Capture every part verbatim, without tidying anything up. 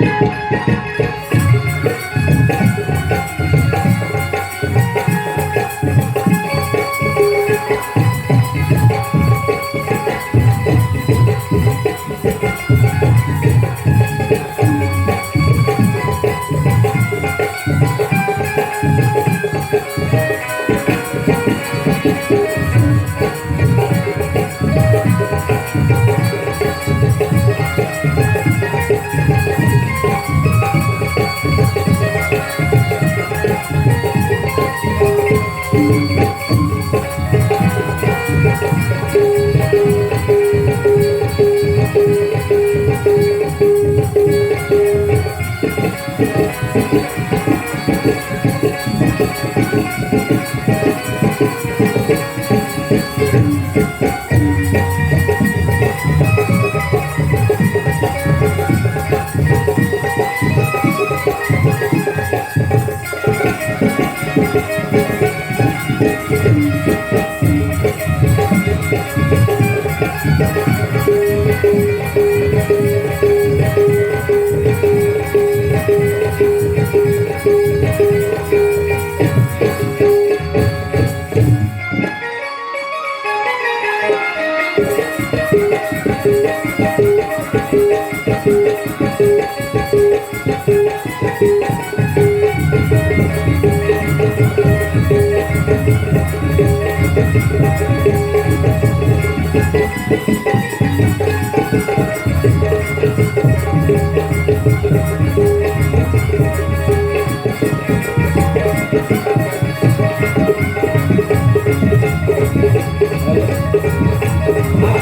आप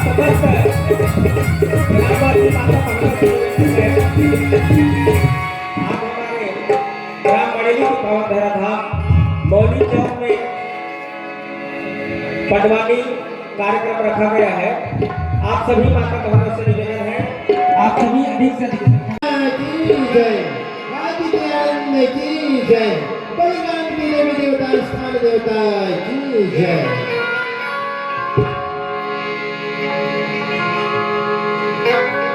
समस्त ग्रामवासी माता भगवती के, आप हमारे ग्राम बड़ेली के पावन धरा धाम मौली चौक में पंडवानी कार्यक्रम रखा गया है। आप सभी माता बहनों से निवेदन है, आप सभी अधिक से अधिक संख्या की जय, आदि के आनंद की जय, बलिदान की देवी देवता, स्थान देवता की जय।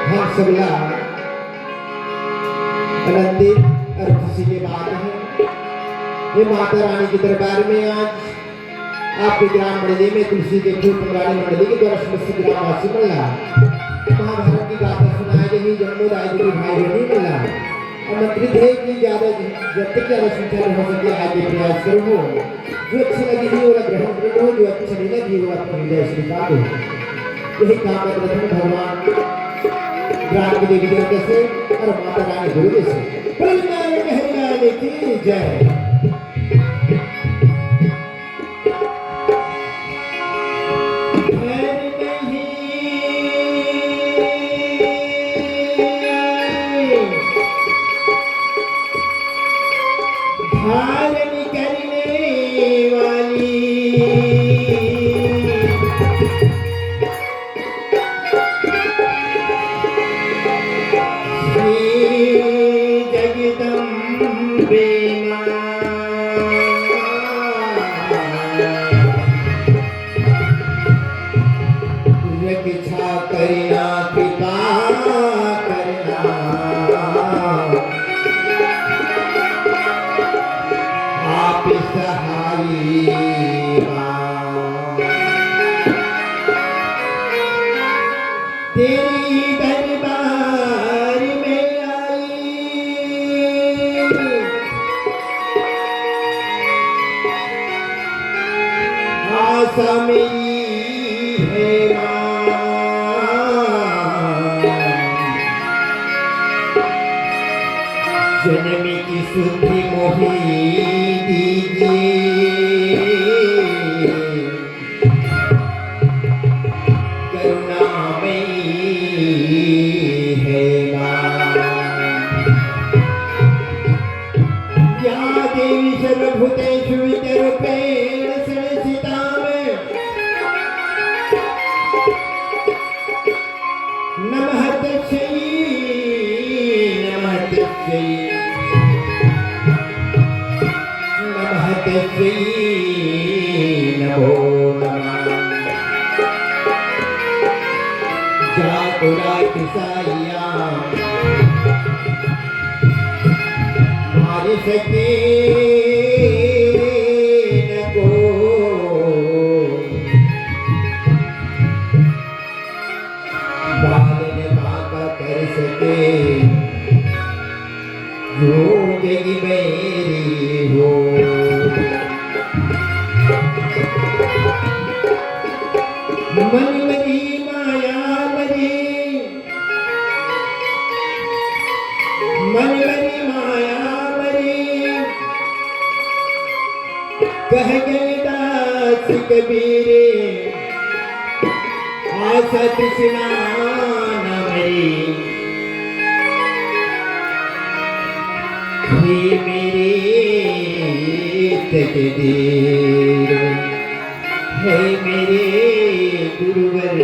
हम सबला आनंदित और खुशी के बात है, ये माता रानी के दरबार में आज आपके ग्राम मंडली में तुलसी के फूल पंडवानी मंडली के द्वारा समस्त ग्रामवासी मन ला महाभारत की गाथा सुनाई गई। जम्मो दाई दीदी भाई बहनी मन ला आमंत्रित है कि ज्यादा, जब तक ज्यादा संख्या में हो सके, आए के प्रयास करो। जो अच्छी लगी थी, वो ग्रहण कर लो, जो अच्छी नहीं लगी, वो अपने हृदय से निकाल दो। यही काम करते थे भगवान ग्राम के देवी देवता से और माता रानी गुरु से। बोलो नारायण हरि लाल की जय। धारण करने वाली श्री जगदम्बे माँ। रक्षा करना, कृपा करना, आप सहाय माँ। तेरी दरबार में आई, आशा मेरी है माँ, जन्म की सुधि मोहि दीजिए। करुणामयी है माँ। या देवी सर्वभूतेषु विद्यारूपेण संस्थिता। नमः तस्यै, नमः तस्यै, नमः तस्यै नमो नमः। जागो रात साइयां, सके न को, बाल न बांका कर सके, जो जग बैरी हो। मन मरी माया मरी, मन मरी माया मरी, कह गए दास कबीर, आशा तृष्णा न मरी। हे मेरे तकदीर, हे मेरे गुरुवर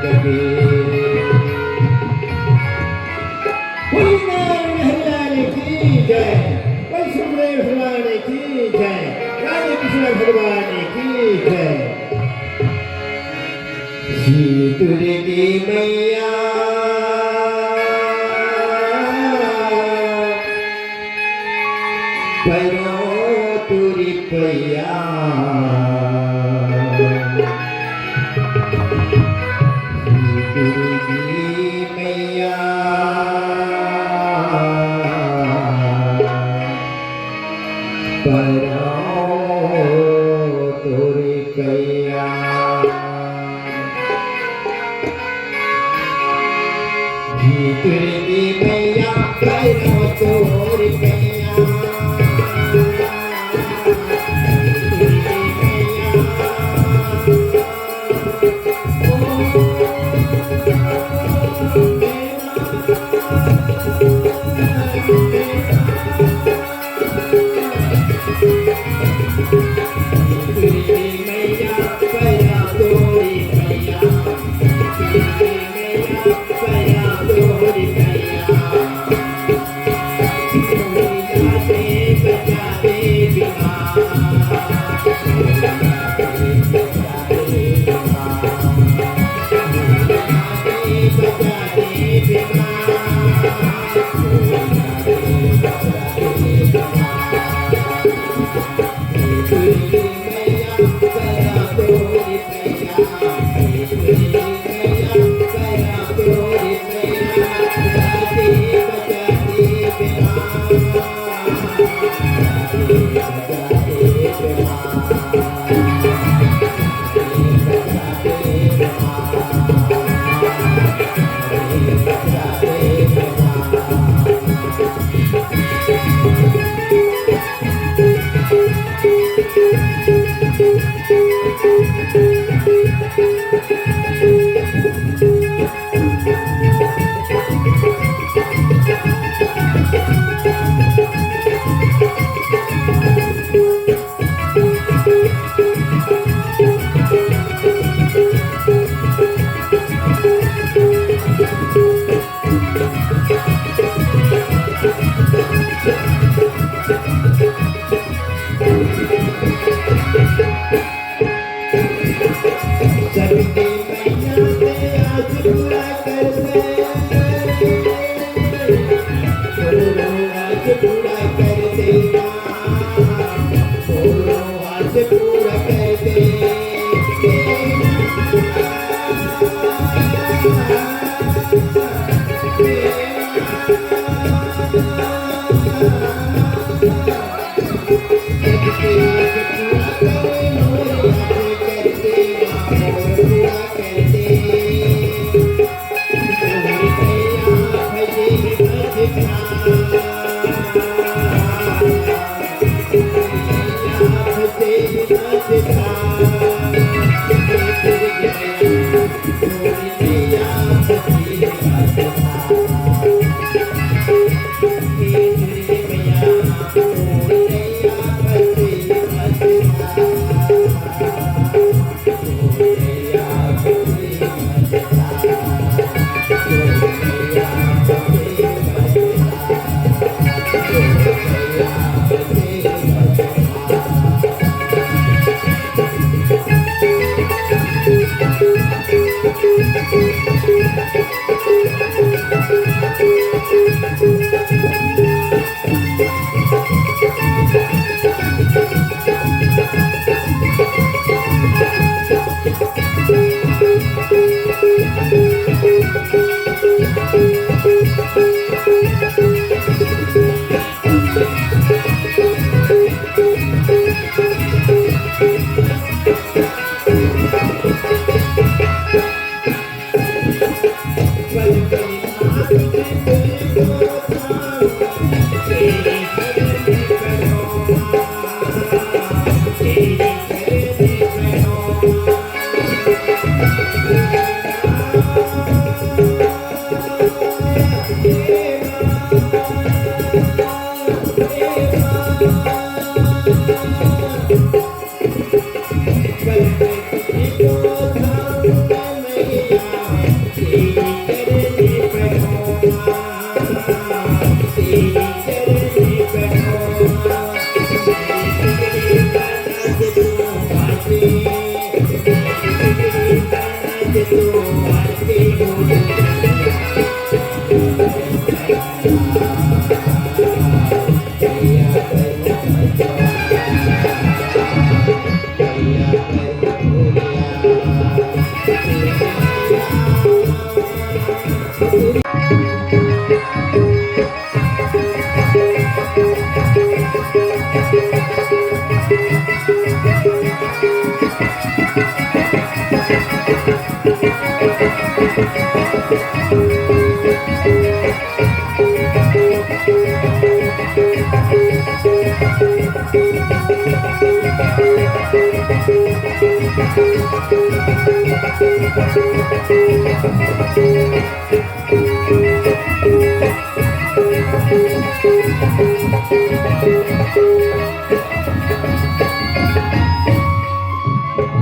कबीर। बोलिए नारायण हरिलाल की जय, वैष्णवदेव भगवान की जय, राधे कृष्ण भगवान की जय। श्री दुर्गे मैया परो तुरी पैया। दुर्गी मैया परो तुरी पैया। दुर्गी मैया परो तुरी पैया।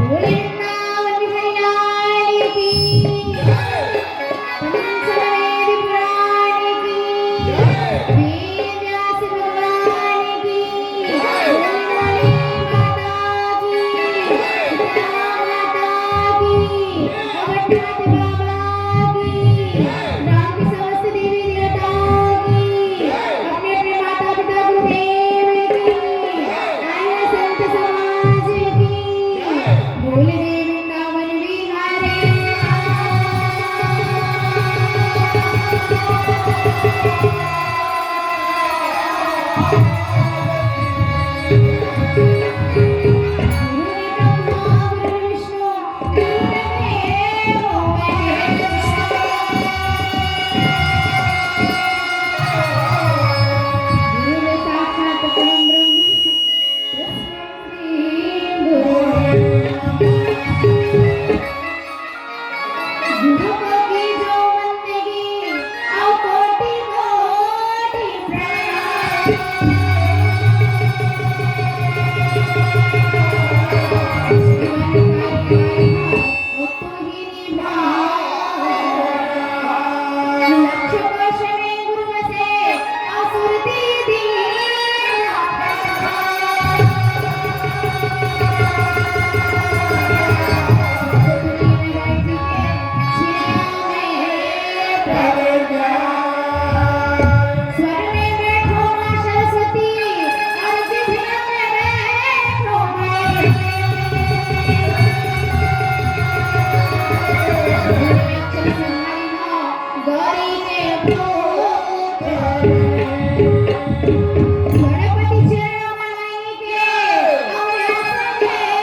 भोले वृंदावन बिहारी लाल की, पंचमेव पुराण की, वेद व्यास भगवान की, भोले वाली माता की, शीतला माता की, अमरनाथ बाबा की, राम की समस्त देवी देवताओं की, अपने अपने माता पिता गुरुदेव की, आया संत समाज की, बोल रे वृंदावन बिहारी। गुरु ब्रह्मा गुरु विष्णु गुरु देवो महेश्वरा। गुरु साक्षात परम ब्रह्म तस्मै श्री गुरु। गुरु को कीजो बंदगी और कोटि कोटि प्रणाम। स्वर में बैठो माँ सरस्वती, और जिभ्या में बैठो माँ लक्ष्मी। गौरी के पुत्र गणपति चरण मनाई के, और यहाँ से हमारे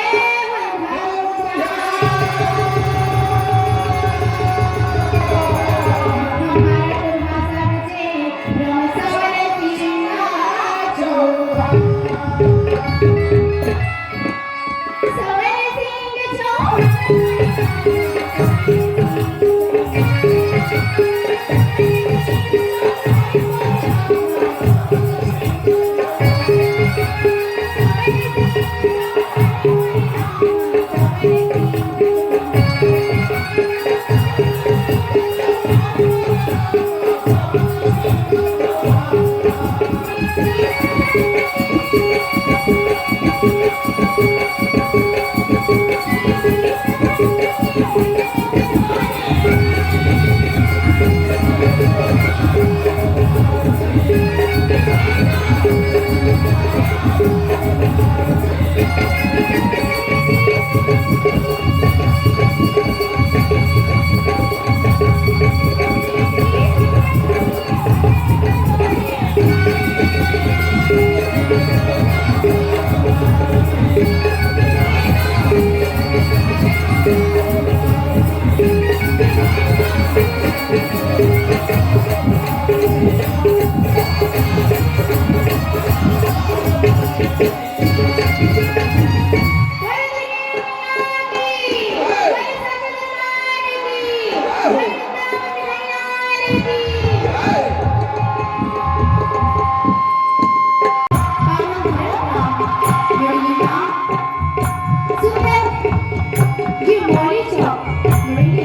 भाषा में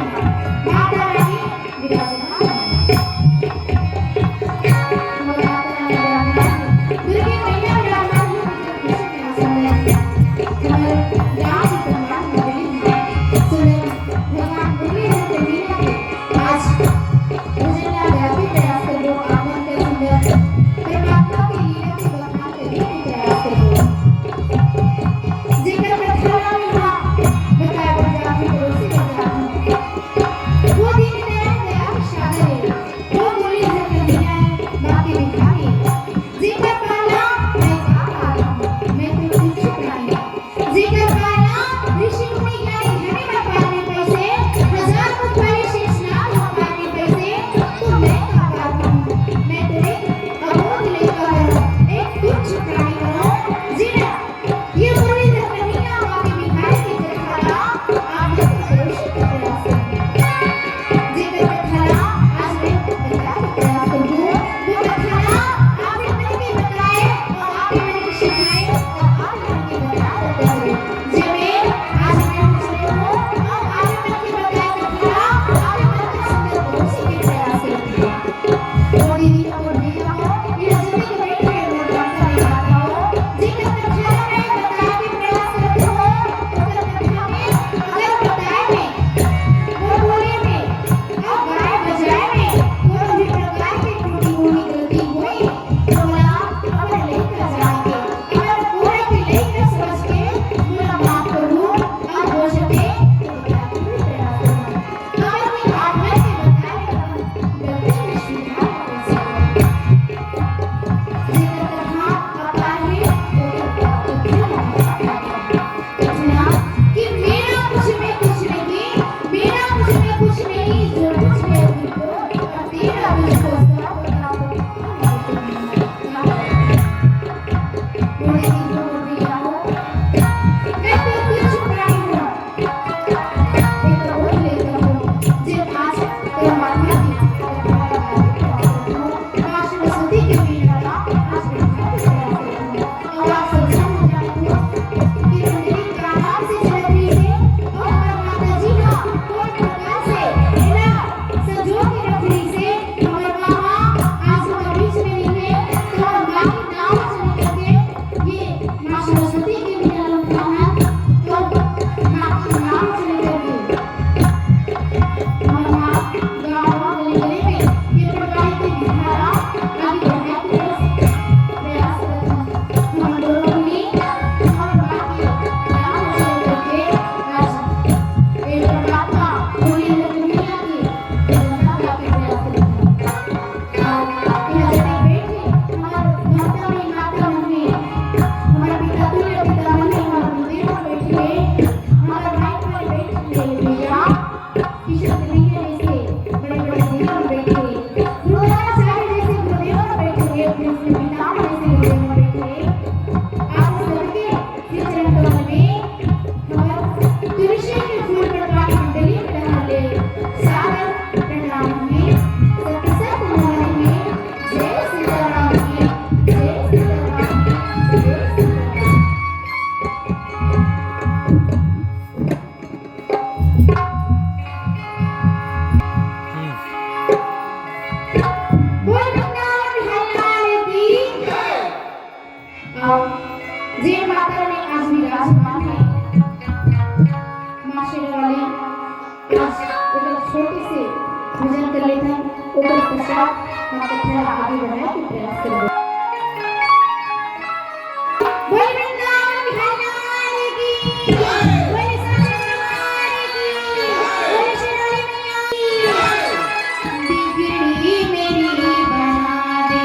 भजन कर लेथन, ओकर पश्चात हम कथा ला आगे बढ़ाए के प्रयास करबो। बोल वृंदावन बिहारी लाल की, बोल सासू माई की, बोल शिरोली मैया की। बिगड़ी मेरी बना दे।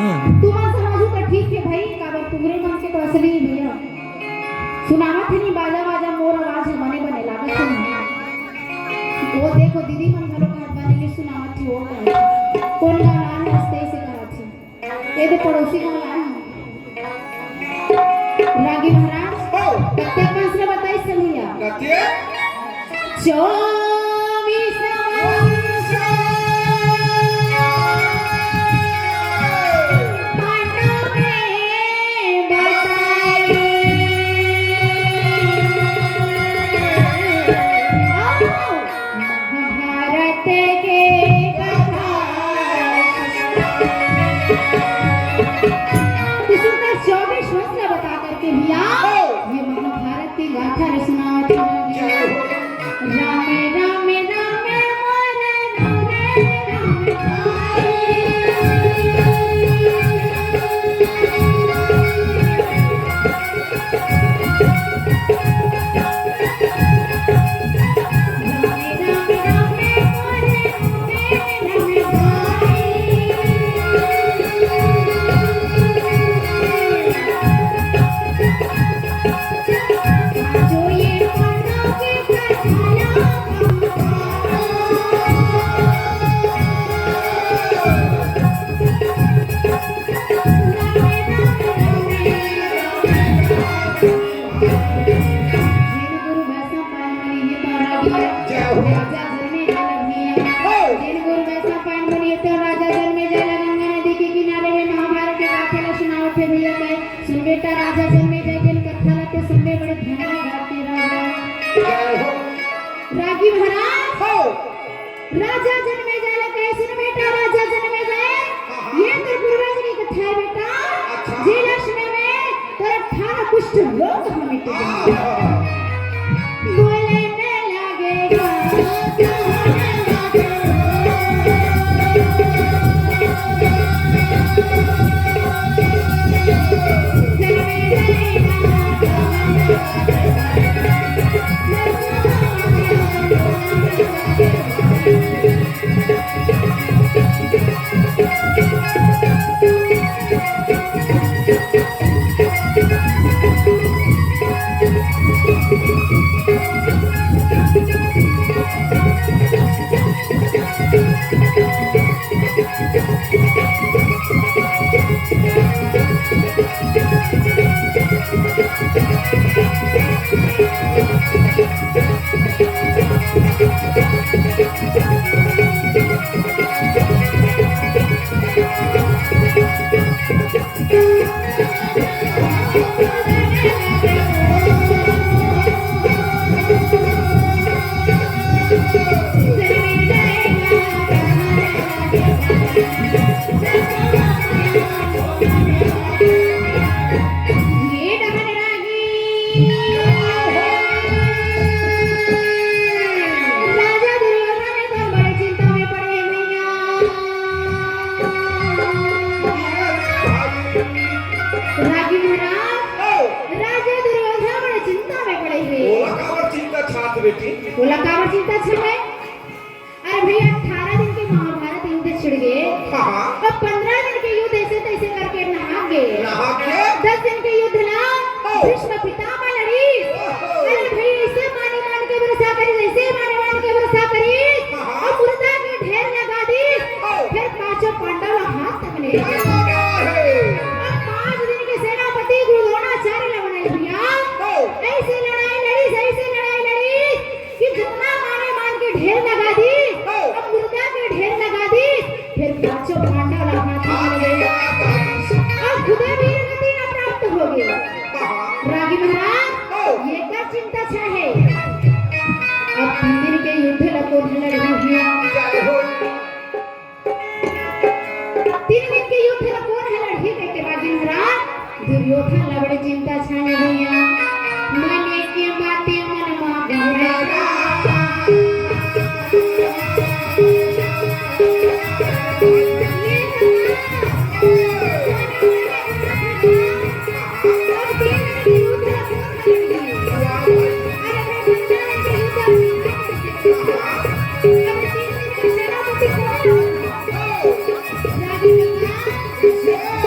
तुमन समझू त ठीक हे भाई, काबर तुम्हरे मन के तो असली हे भैया। सुनावत हे नी बाजा बाजा मोर आवाज हे, बने बने लागत हे नी। वो देखो दीदी मन घलो कहत बने नी सुनावत हे, वो कहत हे। कोन गाना हे, हंसते से कहत हे। ये तो पड़ोसी गाना हे। रागी महाराज, हो। कतेक वंश ला बताइस हे भैया? कतेक? चौबीस वंश पांडव ने बताई। महाभारत के कथा। तो सुंदर चौबीस वंश ला बता करके भैया, ये महाभारत की गाथा ला सुनावत हे। रामे रामे रामे मोरे रामे रामे। सुन बेटा राजा जनमेजय, जेन कथा ला ते सुनबे बड़े ध्यान लगा के राजा। रागी महाराज, हो। राजा जनमेजय ला कहे, सुन बेटा राजा जनमेजय, ये तो पूर्वज की कथा हे बेटा। अच्छा। जेला सुनबे तोर अठारह कुष्ठ रोग ह मिट जाही। बोले न लगेगा। राजा दुर्योधन तो बड़े चिंता में पड़े हे भैया। रागी महाराज, राजा दुर्योधन बड़े चिंता में पड़े हे। ओला काबर चिंता छात बेटी? ओला काबर चिंता छावे? अरे भैया, अठारह दिन के महाभारत युद्ध छिड़ गे। हाँ, हाँ। अब पन्द्रह दिन के युद्ध ऐसे तैसे करके नहा गे। नहा गे। दस दिन के युद्ध ला ओ। भीष्म पितामह लड़ी। ओहो। अरे भैया, ऐसे माने मान के बरसा करी, ऐसे माने मान के बरसा करी। हाँ, हाँ। अब मुर्दा के ढेर लगा दी। ओ। फिर पांचों पांडव ला हाथ तक ले। अरे बाबा रे। अब पांच दिन के सेनापति गुरु द्रोणाचार्य ला बनाए भैया। ओ। ऐसे लड़ाई लड़ी, ऐसे लड़ाई लड़ी। कि जतना माने मान के ढेर लगा दी, हाँ। अब मुर्दा के ढेर लगा दी, फिर पांचों पांडव ला हाथ में ले गए। अब खुदे वीर गति न प्राप्त हो गए। हाँ। रागी महाराज, हाँ। ये का चिंता छा है? अब तीन दिन के युद्ध ला कोन लड़ रही है? जय हो। तीन दिन के युद्ध ला कोन ह लड़ही कहिके रागी महाराज दुर्योधन ला बड़े चिंता छाने भैया। मने के बाते मन मा गहरा। अब तीन दिन के युद्ध ला कोन ह लड़ही? अरे मैं तीन दिन के युद्ध ला कोन ह लड़ही? अब तीन दिन के सेनापति कोन ह? रागी महाराज।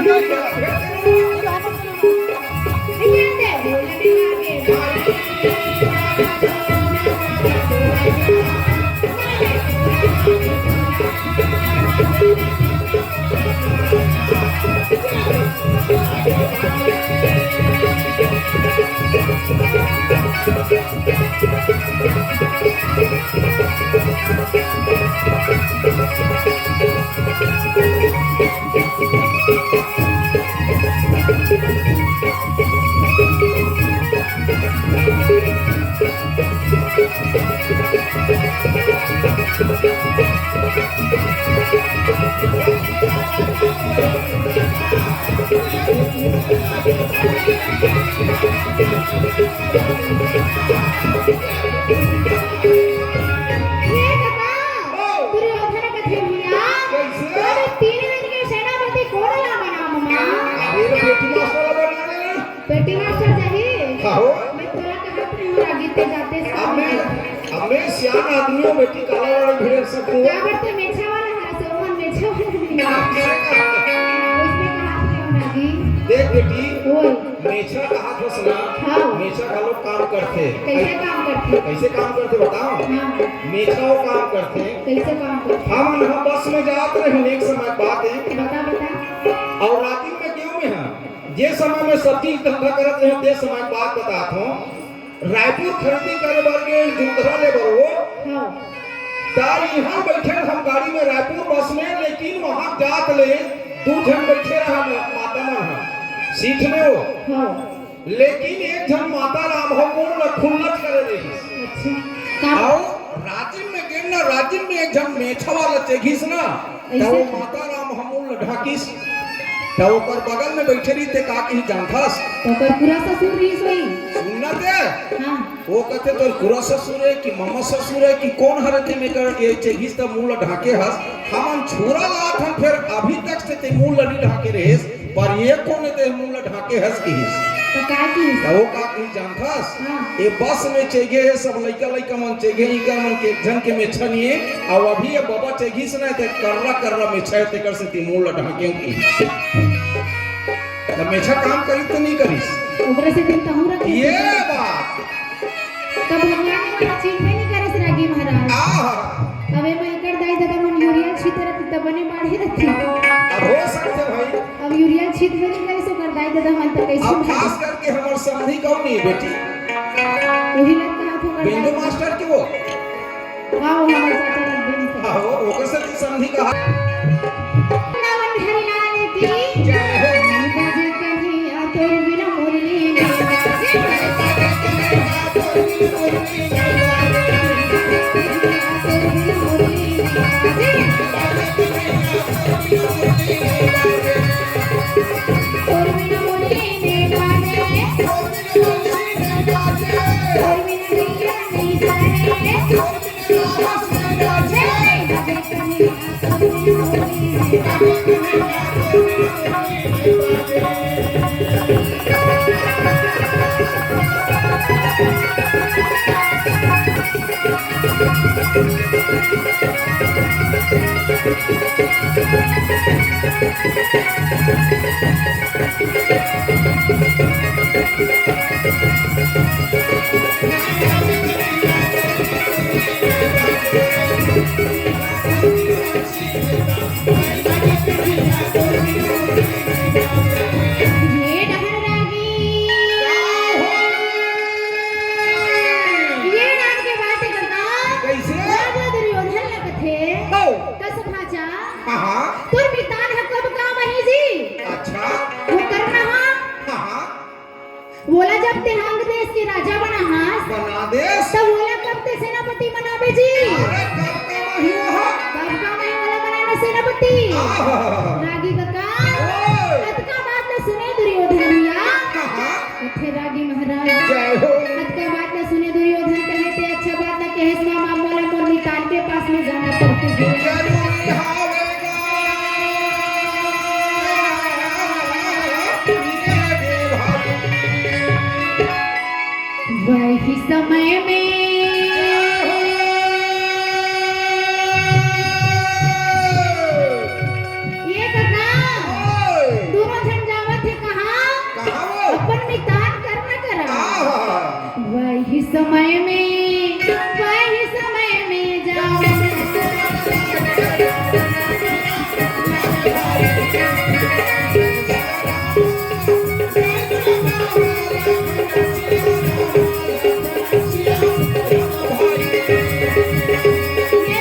हे कका, दुर्योधन कथे भैया, कइसे? तोरे तीन दिन के सेनापति कोन ला बनावँव मैं? अरे, तो बेटी मास्टर ला बना लेना। बेटी मास्टर जाही? हाँ हो। मैं तोला कहत रहे हँव, आगे ते जाते अब मैं, अब मैं सियान आदमी हँव, बेटी काला लड़ाई भिड़े सकूँ। काबर ते मेछा वाला हरस, ओमन मेछा वाला नहीं। आपसे कहा। उसने कहा था, नागी। देख बेटी, ओए। मेछा कहाथस ना, हाँ। मेछा घलो काम करथे। कइसे काम करथे? कइसे काम करथे बतावँव? हाँ। मेछा वो काम करथे। कइसे काम करथे? हमन ह बस में जात रहेन, एक समय के बात हे। बता, बता। अउ राजिम में गेंव मैं ह, जे समय में सब्जी के धंधा करत रहेंव, ते समय के बात बतात हँव। रायपुर खरीदी करे बर गेंव, जुंधरा ले बर वो। हाँ। त इहाँ बइठेन हम गाड़ी में रायपुर बस में, लेकिन वहाँ जात ले दू झन बइठे रहन माता मन ह सीट में वो। हाँ। लेकिन एक झन माता राम ह मोर ल खुल्लच करे रहिस। अच्छा। का? अउ राजिम में गेंव ना, राजिम में एक झन मेछा वाला चघिस ना, त वो अइसे? माता राम ह मोर ल ढाकिस। त ओकर बगल में बइठे रहिस ते का कहिस जानथस? त ओकर खुरा ससुर रहिस होही। सुन ना ते। हाँ। वो कथे तोर खुरा ससुर हे कि ममा ससुर हे कि कोन हरे ते मेर कर ये चघिस त मुँह ल ढाके हस। हमन छुरा लात हन, फेर अभी तक से ते मुँह ल नी ढाके रहेस, पर ये कोन हे ते मुँह ल ढाके हस किहिस। त का किहिस? त वो का किहिस जानथस? हाँ। ये बस में चघे हे, सब लइका लइका मन चघे, इकर मन के एक झन के मेछा नी हे, अउ अभी ये बबा चघिस ना ते कर्रा कर्रा मेछा हे, तेकर सेती मुँह ल ढाके हँव किहिस। त मेछा काम करिस त नी करिस? ओकरे सेती तहूँ रखे ये बात। त भगवान मन ह चिन्हबे नइ करस रागी महाराज। आहा। अब एमा एकर दाई ददा मन यूरिया छीते रहिते त बने बाढ़े रहिते। अब हो सकथे भाई। अब यूरिया छीतबे नइ करिस ओकर दाई ददा मन त कइसे अब बाढ़े? खास करके हमर समधी कौन हे बेटी? उही लगता है ओकर बिंदु दाई ददा। मास्टर के वो? हाँ, वो हमर चाचा लगबे नहीं करे। हाँ, वो, ओकर से तू समधी कहा। वृंदावन हरि लाल की जय हो। बाजे कन्हैया तोर बिना मुरली नहीं बाजे। बाजे कन्हैया तोर बिना मुरली नहीं बाजे। तोर बिना मुरली नहीं बाजे। तोर बिना मुरली नहीं बाजे। तोर बिना मुरली नहीं बाजे। तोर बिना मुरली नहीं बाजे। तोर बिना गैया नहीं जाए। तोर ये डहर रागी। ये नाम के बात करता। कइसे? राजा दुर्योधन लगथे। हो। कस भांचा। हाँ, हाँ। तोर मितान ह कब काम आही जी? अच्छा। वो करना हा। हाँ, हाँ। वोला जब तें अंग देश के राजा बना हस, बना देस। त वोला कब तें सेनापति बनाबे जी? अरे, कब काम आही वोहा? कब काम आही वोला बनाना सेनापति? आहा। रागी कका, ओए। अतका बात ल सुने दुर्योधन भैया। हाँ, हाँ। कथे रागी महाराज। जय हो। अतका बात ल सुने दुर्योधन कहे तें अच्छा बात ल कहेस मामा, मोला मोर मितान के पास में जाना पड़थे। जरूरी हावे। वही समय में ये कथा दोनों समय में, वही समय में जाओ। ये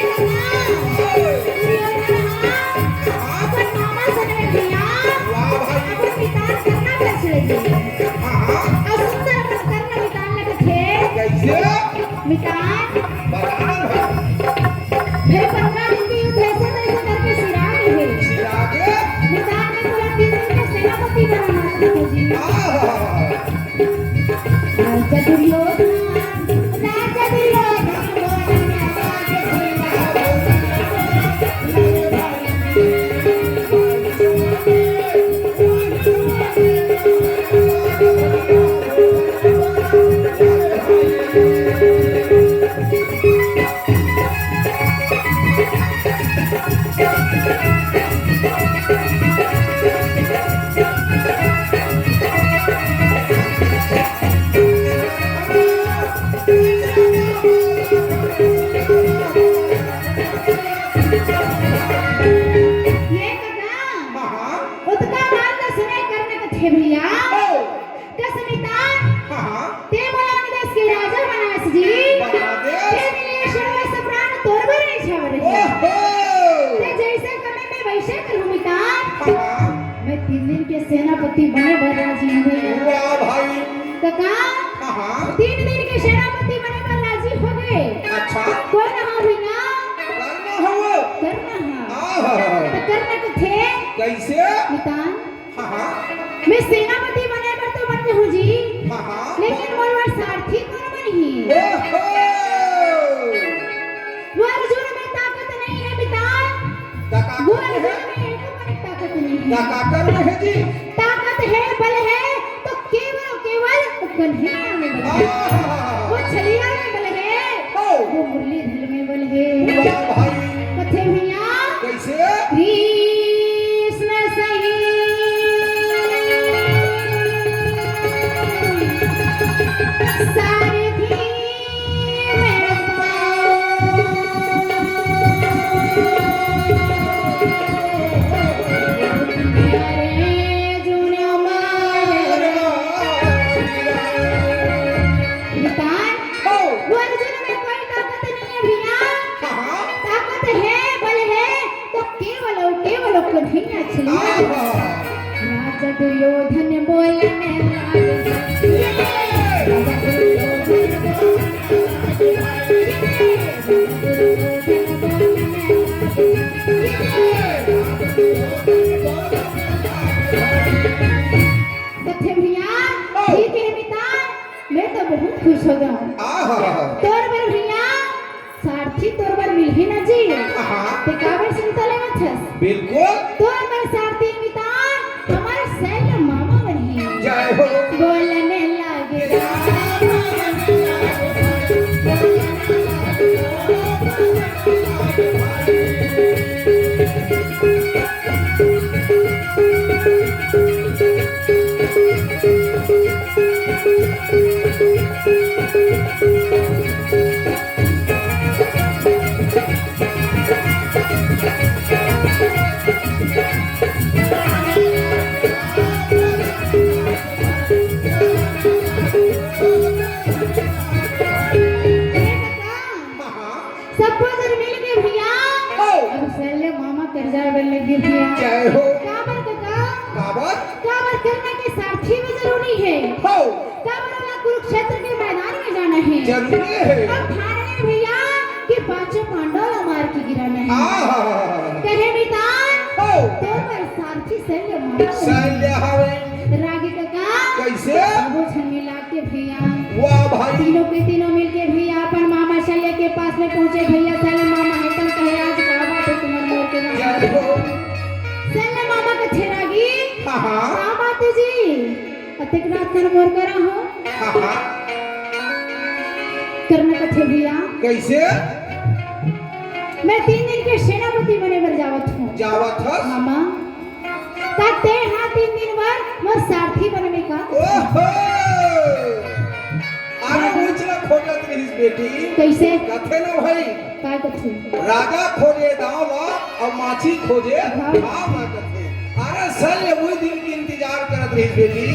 कथा, दुर्योधन ह अपन मामा सने भैया, वाह भाई। अपन मितान करना कर छेड़े। हाँ, हाँ। अउ सुंदर अपन करना मितान लगत हे। कैसे? मितान। बताओ भाई। फिर पंद्रह दिन के युद्ध ऐसे तैसे करके सिरा गे हे। सिरा गे? मितान ने पूरा तीन दिन के सेनापति बनाना था जी। हाँ, हाँ, हाँ। राजा दुर्योधन, राजा दुर्योधन, राजा दुर्योधन। ये कथा हाँ, हाँ। ओतका बात ल सुने करना कथे भैया। ओ। कस मितान, हाँ, हाँ। ते मोला ए देश के राजा बनास जी। बना दे। ते मिले शर्मा सप्राण तोर बर नहीं छावर है। ओहो। ते जैसे कमे मैं वैसे करूँ मितान। हाँ, हाँ। मैं तीन दिन के सेनापति बने बर राजी हूँ भैया। वाह भाई। कका, हाँ, हाँ। तीन दिन के सेनापति बने बर राजी हो गे। अच्छा। कोन हा भैया? करना हा वो। करना हा। आहा। त करना कथे। कैसे? मितान। हाँ, हाँ। मैं सेनापति बने बर तो बन हूँ जी। हाँ, हाँ। लेकिन मोर बर सारथी कोन बनही? ओहो। वो अर्जुन में ताकत नहीं है मितान। त का वो कर में अर्जुन है? में एको परक ताकत नहीं है। त का कर में है जी? ताकत है, बल है, तो केवल, केवल वो कन्हैया में बल है। आहा। वो छलिया में बल है, ओ। वो मुरलीधर में बल है। वाह भाई। कथे भैया। कैसे? कृष्ण सही सारथी मितान, हो। वो अर्जुन में कोई ताकत नहीं है भैया। हाँ, हाँ। ताकत है, बल है, तो केवल और केवल कन्हैया छलिया। आहा। राजा दुर्योधन बोलने वाले। कथे भैया, ओ। ठीक है मितान, मैं तो बहुत खुश हो गया हूँ। आहा। तोर बर भैया, सारथी तोर बर मिलही ना जी। हाँ। ते काबर चिंता लेवत हस? बिल्कुल। तोर बर सारथी मितान हमर सैल मामा बनही। जय हो। बोलने लागे। सबो जन मिल के भैया, हो। अब सैल मामा कर जाए बर लग गे भैया। जय हो। काबर कका? काबर? काबर करना के सारथी भी जरूरी है। हो। काबर ओला कुरुक्षेत्र के मैदान में जाना है। जरूरी है। अब ठान ले भैया कि पांचों पांडव ला मार के गिराना है। आहा। कहे मितान, हो। तोर बर सारथी सैल मामा। सैल हवे। रागी कका। कैसे? सबो झन मिला के भैया। वाह भाई। तीनों के तीनों मिलके भैया अपन मामा शल्य के पास में पहुंचे। भैया शल्य मामा हे तम कहे आज का बात है तुम्हारे मोर के मामा? जय हो। शल्य मामा कथे रागी। हाँ, हाँ। का बात है जी? अतेक रात कर मोर करा हो। हाँ, हाँ। करना कथे भैया। कैसे? मैं तीन दिन के सेनापति बने बर जावत हूँ। जावत हस? मामा। त तें हा तीन दिन बर मोर सारथी बनबे का? ओहो! अरे, उचला खोजत बेटी, कइसे? कथे न भाई, का कथे? राजा खोजे दाव ला अउ माछी खोजे हाँ। भाव ला कथे। अरे शल्य उही दिन के इंतजार करत रहिस बेटी।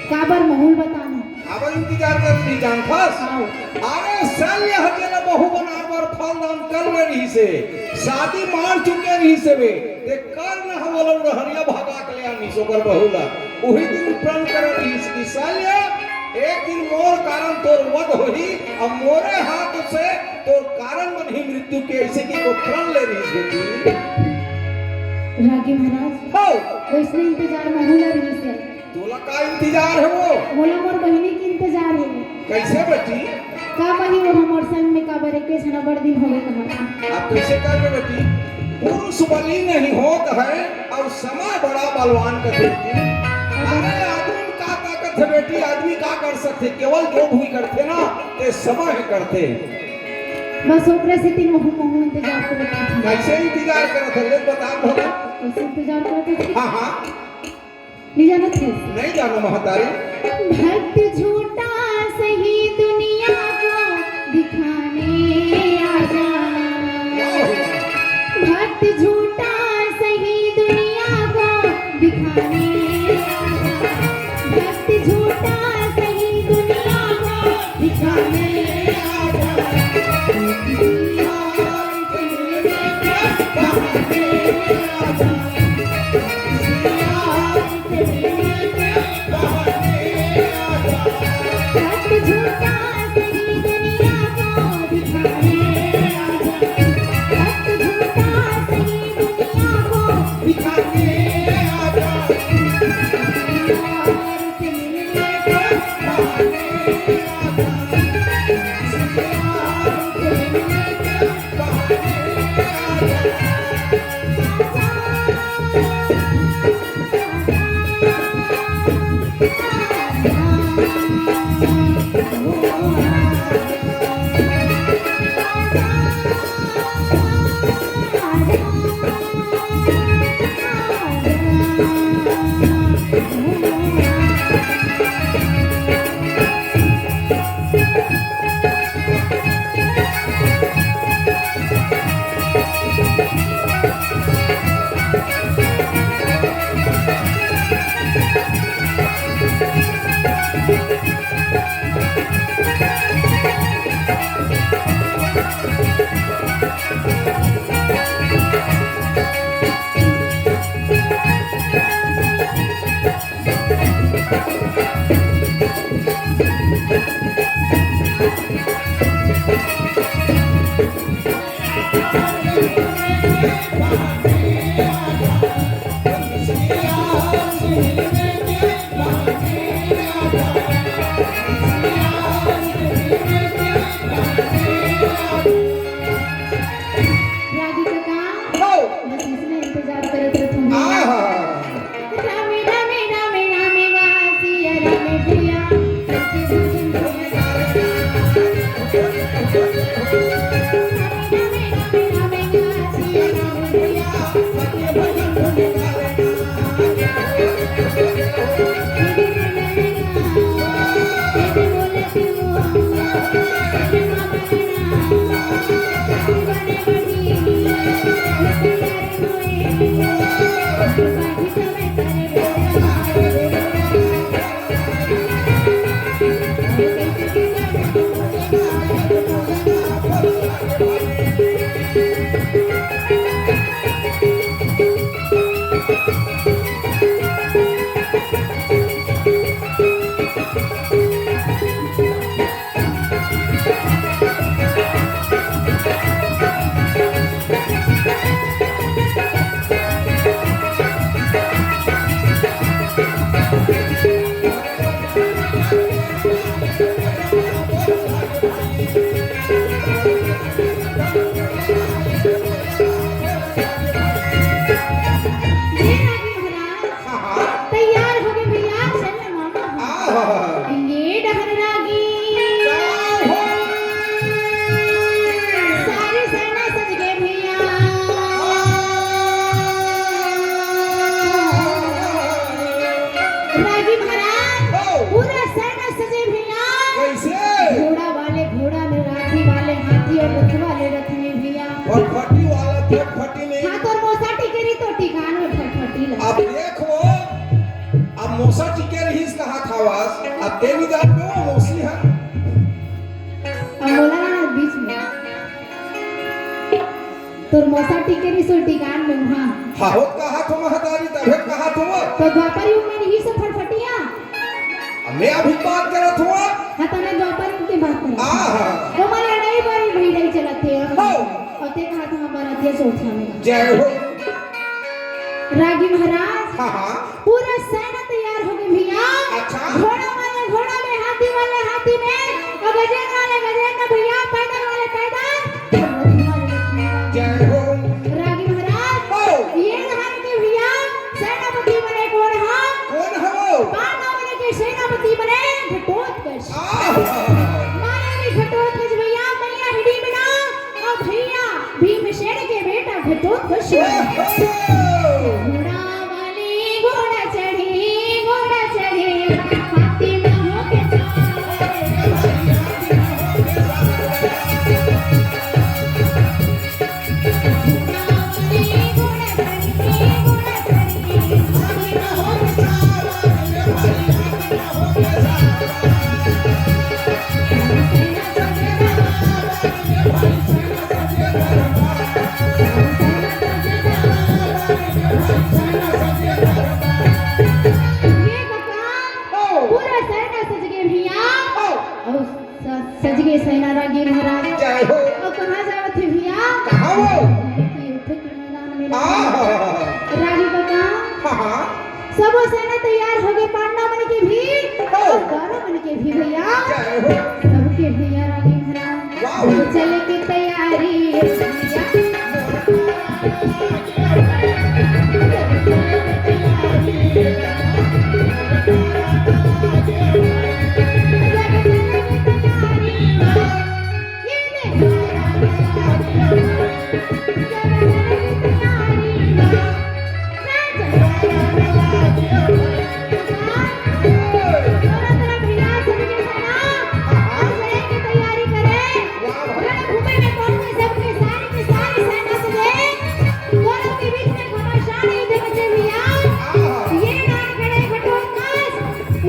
काबर महूं ल बता ना। काबर इंतजार करत रहिस जानथस? हाँ। अरे शल्य ह जेला बहू बनाए बर फल दान कर ले रहिस हे, शादी मार चुके रहिस हे बे, ते कर्ण ह ओला रहरिया भगा के ले आनिस ओकर बहू ला। उही दिन प्रण करे रहिस कि शल्य, एक दिन मोर कारण तोर वध होही, अउ मोरे हाथ से तोर कारण बनही मृत्यु के, अइसे कि ओ प्रण ले रहिस बेटी। रागी महाराज, हो। वइसने इंतजार महूं ला रहिस हे। तोला का इंतजार हे वो? मोला मोर बहिनी के इंतजार हे। कइसे बेटी? का बहिनी वो हमर संग में काबर एके झन बड़ दिन होगे कहा। अब कइसे करबे बेटी? पुरुष बली नहीं होत हे अउ समय बड़ा बलवान कथे बेटी। अरे आदमी में का ताकत हे बेटी? आदमी का कर सकथे? केवल जो भी करथे ना, ते समय ही करथे। बस ओकरे सेती महूं, महूं इंतजार करत हंव। कइसे इंतजार करत हे? ले बता भला। कइसे इंतजार करत हंव? हाँ, हाँ। नइ जानत हस? नइ जानंव महतारी। भक्त झूठा सही दुनिया को दिखाने आजा। वाह, वाह। भक्त झूठा सही दुनिया को दिखाने आजा। भक्त झूठा सही दुनिया को दिखाने आजा। रागी कका, हो। बस इसने इंतजार करत रथन। आहा। रामे, रामे, रामे, रामे गा, सिया रामे भैया। ये रागी महाराज, हाँ, हाँ। तैयार हो गए भैया, चल रे मामा। आहा। ये डहर रागी। जय हो। सारी सेना सज गए भैया। रागी महाराज, हो। पूरा सेना सजे भैया। कैसे? घोड़ा वाले घोड़ा में रागी मौसा टिके रहिस कहत हवस, अब ते नइ जान के वो मौसी ह। अब बोला ना बीच में। तोर मौसा टिके रहिस, तोर टिकान में, हाँ। हाँ, हो कहत हो महतारी, तभे कहत हो। तो द्वापर युग में रहिस फटफटिया। अब मैं अभी बात करत हूँ। हाँ, तो मैं द्वापर युग के बात करत हूँ। आहा। तो मैं लड़ाई बड़ी भिड़ाई चलत हे। हो। अउ ते कहत हवस बरतिया सोच हवे। जय हो। रागी महाराज, हाँ, हाँ। पूरा सेना तैयार हो गे भैया। अच्छा। घोड़ा वाले घोड़ा में, हाथी वाले हाथी में, अउ गजेंद्र वाले गजेंद्र भैया, पैदल वाले पैदल। जय हो। रागी महाराज, हो। ये धान के भैया सेनापति बने कोन हा? कोन हा वो? पांडव मन के सेनापति बने घटोत्कच। आहा। माया भी घटोत्कच भैया, मैया हिडिंबा, अउ भैया भीमसेन के बेटा घटोत्कच। ओहो। घोड़ा वाली घोड़ा चढ़ी, घोड़ा चढ़ी, हाथी में होके सवार। ये बता, पूरा सेना सज गे भैया। अउ स-, सज गे सेना रागी महाराज। जय हो। अउ कहाँ जावत हे भैया? कहाँ वो? युद्ध के मैदान में। आहा। रागी बता। हाँ, हाँ। सबो सेना तैयार हो गे, पांडव मन के भी, हो। अउ कौरव मन के भी भैया। जय हो। सबके भैया रागी महाराज। वाह। चले के तैयारी भैया।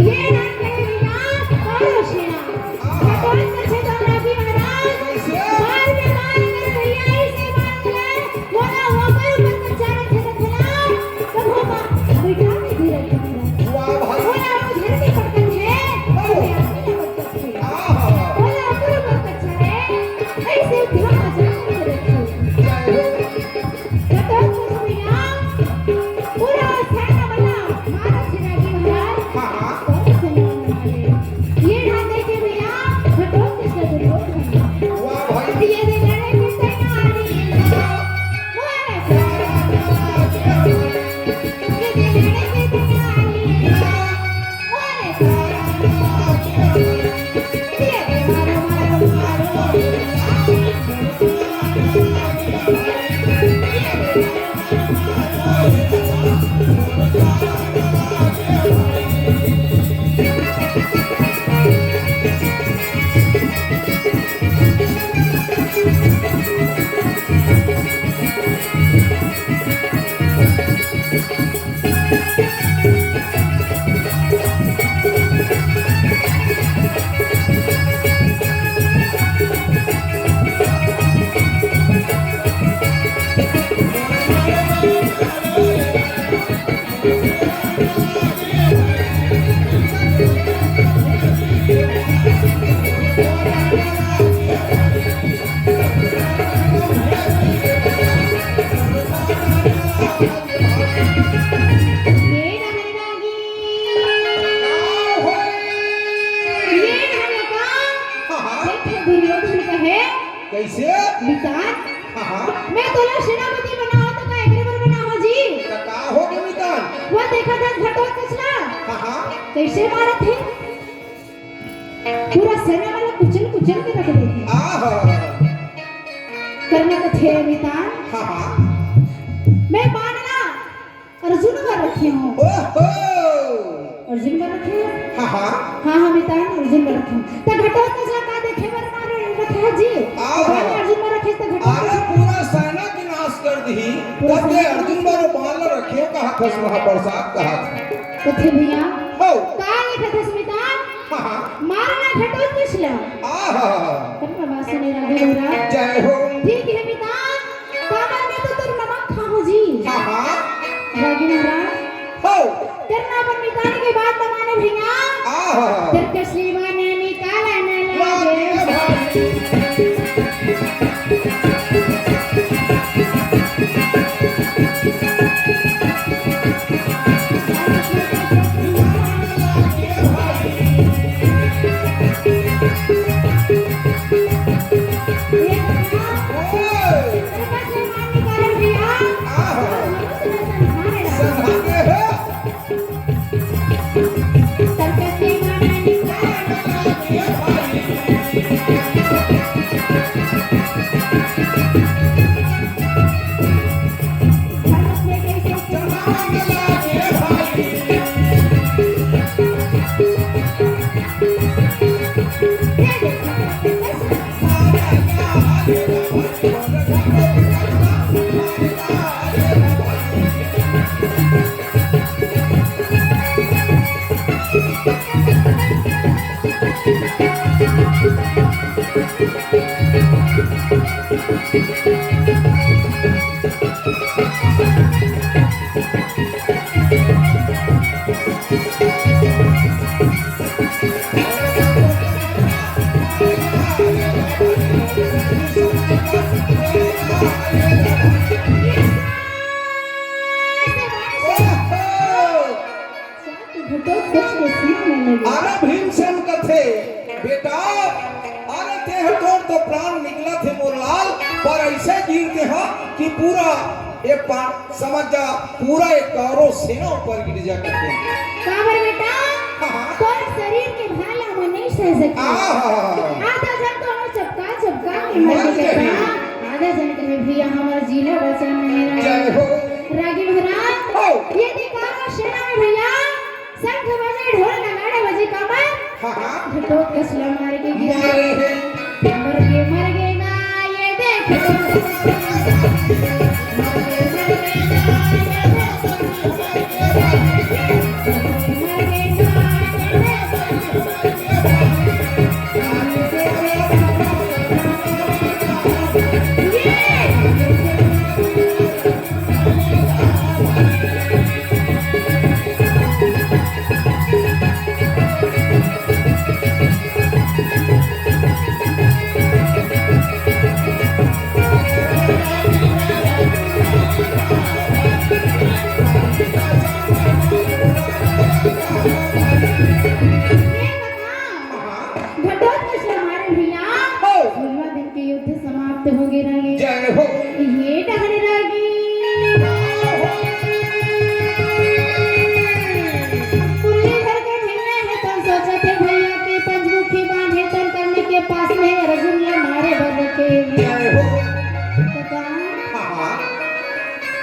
ये नाम करे भैया, कौन हो सेना? घटोत्कच हे तो रागी महाराज। बार में बार कर भैया, ऐसे बात करे। बोला, वो पर ऊपर कर जा रहे थे, तो बोला, तो वो बा-, बैठा नहीं दे रहे थे। वाह भाई। बोला, वो घर में पटकन है, तो मैं आगे ना पटकन थे। आहा। बोला, ऊपर ऊपर कर जा रहे, ऐसे ध्यान बजा के रखे। जय हो। घटोत्कच भैया, पूरा सेना वाला मारा छिनाजी महाराज। हाँ, हाँ। कौन सेना वाले? ये हाथ देखे भैया, घटोत्कच का दुर्योधन। वाह भाई। ये दे लड़े के तैयारी। बोले। ये दे लड़े के तैयारी। बोले। ये ना है रागी। ये ना है का? हाँ, हाँ। देख, दुर्योधन कहे। कैसे? मितान। हाँ, हाँ। मैं तोला सेनापति बनाओ तो का एकरे बर बनाओ जी? तो का हो गया मितान? वो देखा था घटोत्कच ला। हाँ, हाँ। कैसे मारत हे? पूरा सेना वाला कुचल कुचल के रख देथे। आहा। कर्ण कथे मितान। हाँ, हाँ। मैं बाण ला अर्जुन बर रखे हूँ। ओहो। अर्जुन बर रखे हूँ? हाँ, हाँ। हाँ, हाँ, मितान अर्जुन बर रखे हूँ। त घटोत्कच ला का देखे बर बाण रखे हस जी? आहा। बाण अर्जुन बर रखे हस त घटोत्कच अरे पूरा सेना के नाश कर दिही। पूरा तब ते सेना अर्जुन बर बाण ला रखे हस कहा थस महाप्रसाद कहा था। कथे भैया, देखत हस मितान, हाँ, हाँ। मारना घटोत्कच ल। आहा। करना बात सुने रागी महाराज। जय हो। ठीक है मितान, काबर मैं तो तोर नमक खाहूँ जी। हाँ, हाँ। रागी महाराज। हो। करना अपन मितान के बात ल माने भैया। आहा। तेरे कसली माने निकाला ना लागे। अरे भीमसेन कथे, बेटा, अरे तेह तोर तो प्राण निकलत हे मोर लाल, पर अइसे गिर देहा कि पूरा ये पा-, समझ जा, पूरा ये कौरव सेना ऊपर गिर जा कथे। काबर बेटा? हाँ, हाँ। तोर शरीर के भाला में नहीं सह सके। आहा। आधा झन तो हमर चपका चपका के मर मर गे जाही। बेटा। आधा झन कहे भैया हमर जी ला बचा नहीं रहा। जय हो। रागी महाराज, हो। ये दे कौरव सेना में भैया शंख बजे, ढोल नगाड़े बजे, काबर? हाँ, हाँ। घटोत्कच ल मार के गिरा। मारे हे। मर गे, मर गे ना, ये देख। मर गे, मर गे ना, ये देख। मर गे ना, ये देख। घटोत्कच ल मारे भैया। हो। सोलवा दिन के युद्ध समाप्त हो गे रागी। जय हो। ये डहर रागी। मुरलीधर के धिंगना हे तन सोचत हे भैया के पंचमुखी बाण हे तन करने के पास में अर्जुन ल मारे बर रखे। जय हो। कका। हाँ, हाँ।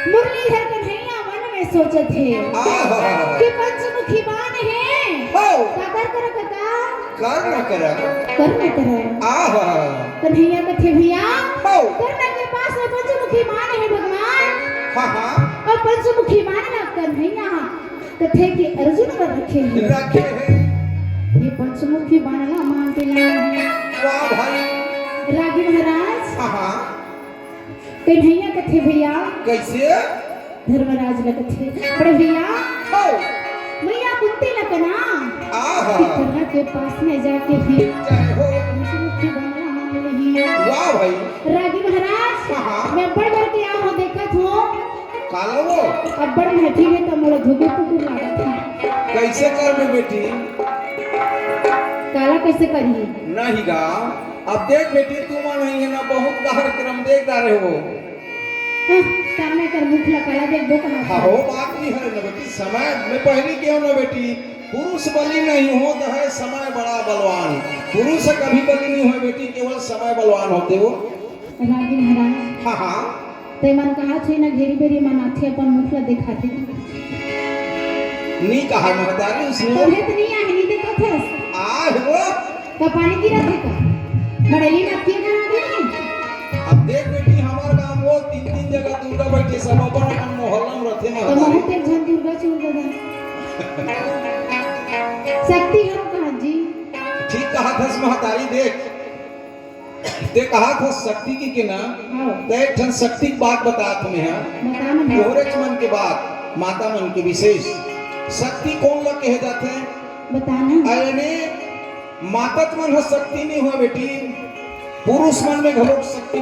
मुरलीधर कन्हैया मन में सोचत हे आहा। कि पंचमुखी बाण हे, हो। काकर करा कका? कर्ण करा। कर्ण करा। आहा। कन्हैया कथे भैया, हो। कर्ण के पास में पंचमुखी बाण हे भगवान। हाँ, हाँ। अउ पंचमुखी बाण ला कन्हैया कथे कि अर्जुन बर रखे हे। रखे हे। ये पंचमुखी बाण ला मांग के लाए हे। वाह भाई। रागी महाराज। हाँ, हाँ। कन्हैया कथे भैया। कइसे? धर्मराज ल कथे, बड़े भैया, हो। मैया कुंती ल कना आहा। कि कर्ण के पास में जाके भी जय हो। पंचमुखी बाण मांग लिही। वाह भाई। रागी महाराज, हाँ, हाँ। मैं बड़ बर के आए हों, देखत हों। काला वो? अब्बड़ महफिल हे त मोला धुकुर धुकुर लागत हे। कइसे करबे बेटी? काला कइसे करही? नहीं गा, अब देख बेटी, तुमन नहीं हे ना, बहुत कार्यक्रम देख डारे हो। हाँ, करने कर मुख ला काला देखबो कहाँ हाँ, से? हो बात नहीं है ना बेटी, समय में पहली क्यों ना बेटी, पुरुष बली नहीं होत है, समय बड़ा बलवान। पुरुष कभी बली नहीं होय बेटी, केवल समय बलवान होथे वो। रागी महाराज। हाँ, हाँ। ते मन कहा थे ना घेरी बेरी मन आथे अपन मुख ला दिखाथे। नी कहा महतारी उसने। तोहे तो नहीं आहे, नहीं देखत हस। आ हो। का पानी गिरत हे का? मड़ली में अतकी कहाँ आ गे? अब देख बेटी, हमर गांव वो तीन-तीन जगह दुर्गा बैठे, सब अपन अपन मोहल्ला में रथे तो महतारी। महू ते एक झन दुर्गा चूर दे दे। शक्ति घलो कहा जी। ठीक कहा थस महतारी, देख। ते कहा थस शक्ति की कि ना? हाँ। ते एक ठन शक्ति के बात बतात हँव मैं। बता ना। तोहरेच मन के बात, माता मन के विशेष। शक्ति कोन ला कहे जाथे? बता ना। अरे ने, मातच मन ह शक्ति नइ होय बेटी, पुरुष मन में घलोक शक्ति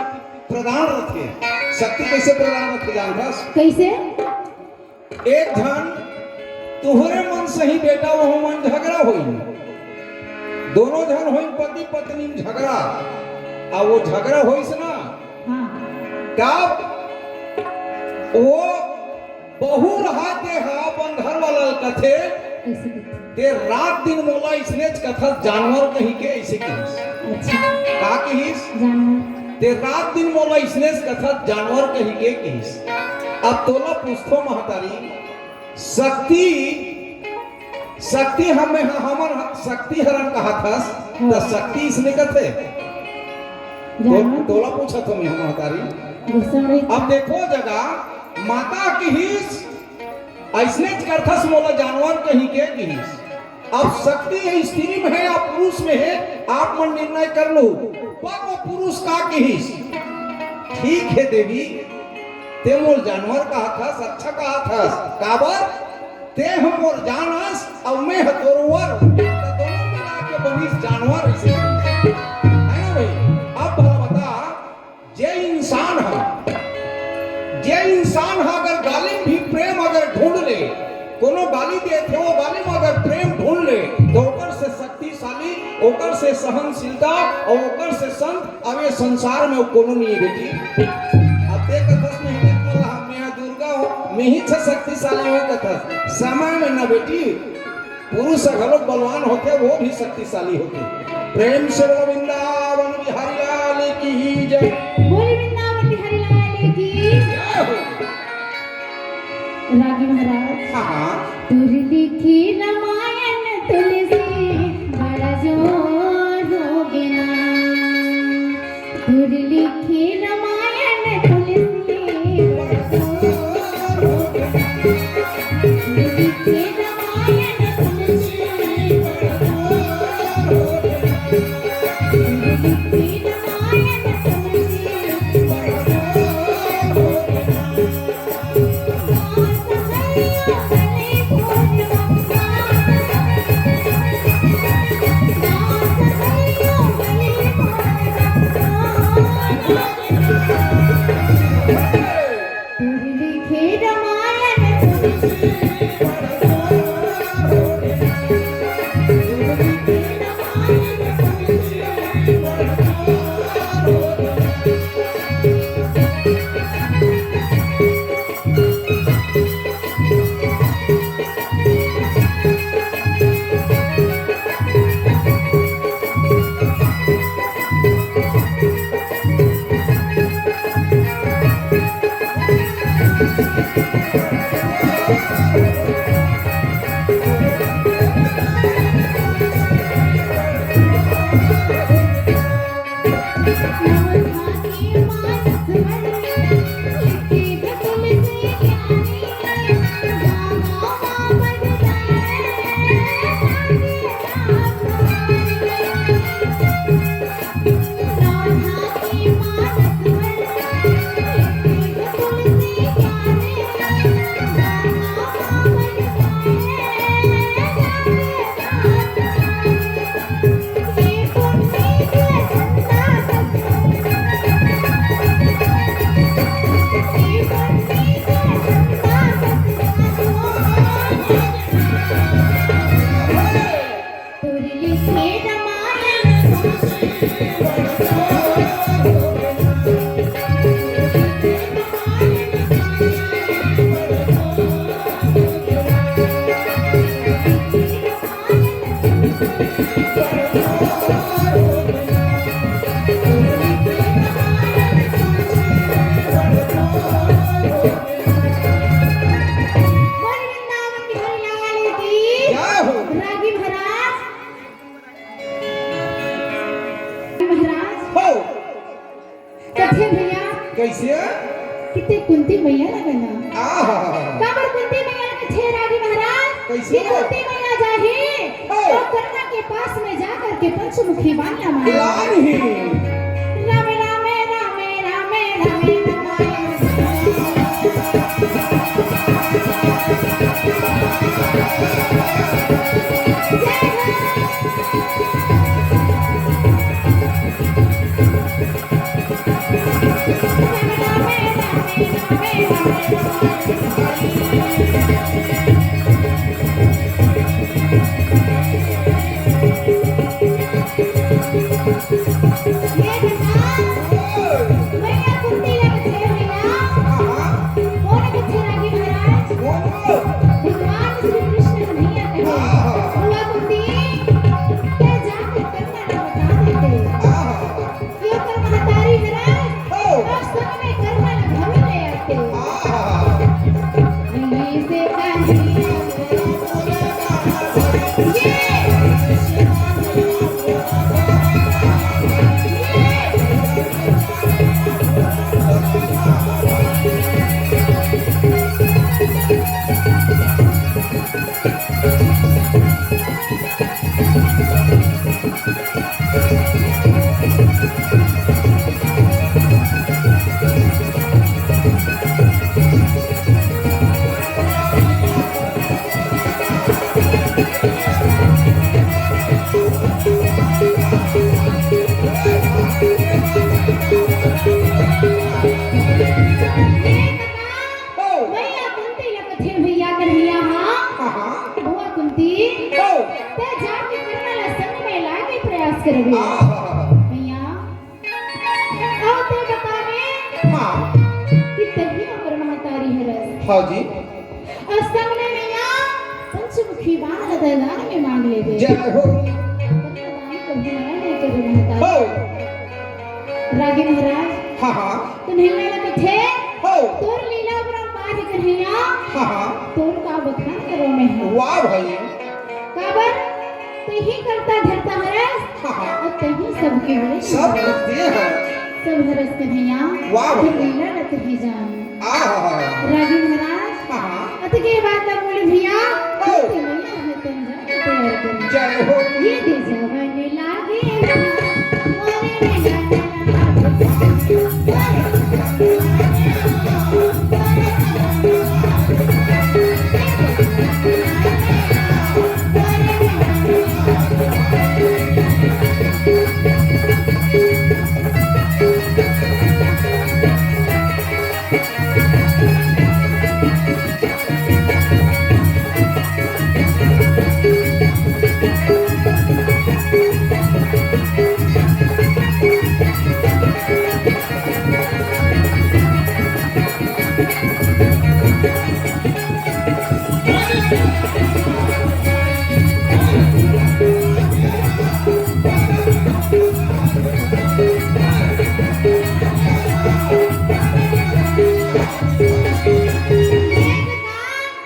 प्रधान रथे। शक्ति कइसे प्रधान रथे जानथस? कइसे? एक झन तुहरे मन सही बेटा, वहू मन झगरा होई, दोनों झन होई पति पत्नी में झगरा, आ वो झगरा होइस ना, हाँ। तब वो बहू रहा ते हा अपन घर वाला ल कथे, कइसे कथे? ते रात दिन मोला इसनेच कथस जानवर कहिके, अइसे किहिस। अच्छा। का किहिस? जानवर। ते रात दिन मोला इसनेच कथस जानवर कहिके किहिस। अब तोला पूछथों महतारी, शक्ति, शक्ति हमें ह-, हमन ह-, शक्ति हरन कहाथस, हाँ। त शक्ति इसने कथे? तो, जानवर। तोला पूछथों मैं महतारी। गुस्सा में। अब देखो जगा, माता किहिस, अइसनेच करथस मोला जानवर कहिके किहिस। अब शक्ति हे स्त्री में हे या पुरुष में हे, आप मन निर्णय कर लो। पर वो पुरुष का किहिस, ठीक हे देवी, ते मोर जानवर कहाथस, अच्छा कहाथस। काबर? ते ह मोर जान अस, अउ मैं ह तोर वर। त दोनों मिला के बनिस जानवर, अइसे किहिस। हे ना भई? अब भला बता, जे इंसान ह, जे इंसान ह अगर गाली में भी प्रेम अगर ढूंढ ले, कोनो गाली देथे, वो गाली में अगर प्रेम ढूंढ ले, त ओकर से शक्तिशाली, ओकर से सहनशीलता अउ ओकर से संत अब ये संसार में अउ कोनो नइ हे बेटी। अब ते कथस नहीं देख मला, मैं दुर्गा हँव, मैं ही छ शक्तिशाली हँव कथस। समय में ना बेटी, पुरुष ह घलो बलवान होथे, वो भी शक्तिशाली होथे। प्रेम से बोलो वृंदावन बिहारी लाल की जय। बोल वृंदावन बिहारी लाल की। जय हो। रागी महाराज। हाँ, हाँ। तुर लिखी रामायण तुलसी बड़ा जोर हो गे ना। तुर लिखी रामायण तुलसी बड़ा जोर हो गे ना। तुर लिखी रामायण तुलसी बड़ा जोर हो गे ना। तुर लिखी रामायण तुलसी बड़ा जोर हो गे ना। बोल वृंदावन बिहारी लाल की। जय हो। रागी महाराज, महाराज। हो। कथे भैया। कइसे? कि ते कुंती मैया लगना। आहा। काबर कुंती मैया कथे रागी महाराज? कइसे? कि कुंती मैया जाही, हो। तो मुखी बाला माई। लाल ही। रामे, रामे, रामे, रामे, रामे, रामे। जय हो। ये भगवान, भैया कुंती ला कथे भैया। हाँ, हाँ। कौन कथे रागी महाराज? कौन हो? भगवान श्री कृष्ण कन्हैया कहे। हाँ, हाँ। भैया कुंती, ते जाके करना ना बता देते। हाँ, हाँ। ये ओकर महतारी हरस, हो। और संग में करना ना घलो ले आते। हाँ, हाँ। ये से कहे। ये। भैया कुंती ला कथे भैया कन्हैया, हाँ। हाँ, हाँ। बुआ कुंती, हो। ते जाके करना ला संग में लाए के प्रयास करबे। हाँ, हाँ, हाँ। भैया, अउ ते बतावे हाँ। कि तही हमर महतारी हरस। हाँ जी। अउ संग में भैया पंचमुखी बाण ला दान में मांग लेबे। जय हो। कन्हैया दान कभी मना नहीं करे महतारी। हो। रागी महाराज। हाँ, हाँ। कन्हैया ला कथे, हो। तोर लीला अपरंपार हे कन्हैया। हाँ, हाँ। तोर का बखान करो मैं हा। वाह भाई। काबर, तही करता धरता हरस, हाँ, हाँ। अउ तही सबके हरस। सब कुछ दिए हैं। सब हरस कन्हैया। वाह तोर भैया। लीला ला तही जान। आहा। रागी महाराज, हाँ, हाँ। अतके बात ला बोले भैया, हो। ते मइया हे तन जा, तैयार कर। जय हो। ये दे जवन लागे ना, मोरे में ना ना।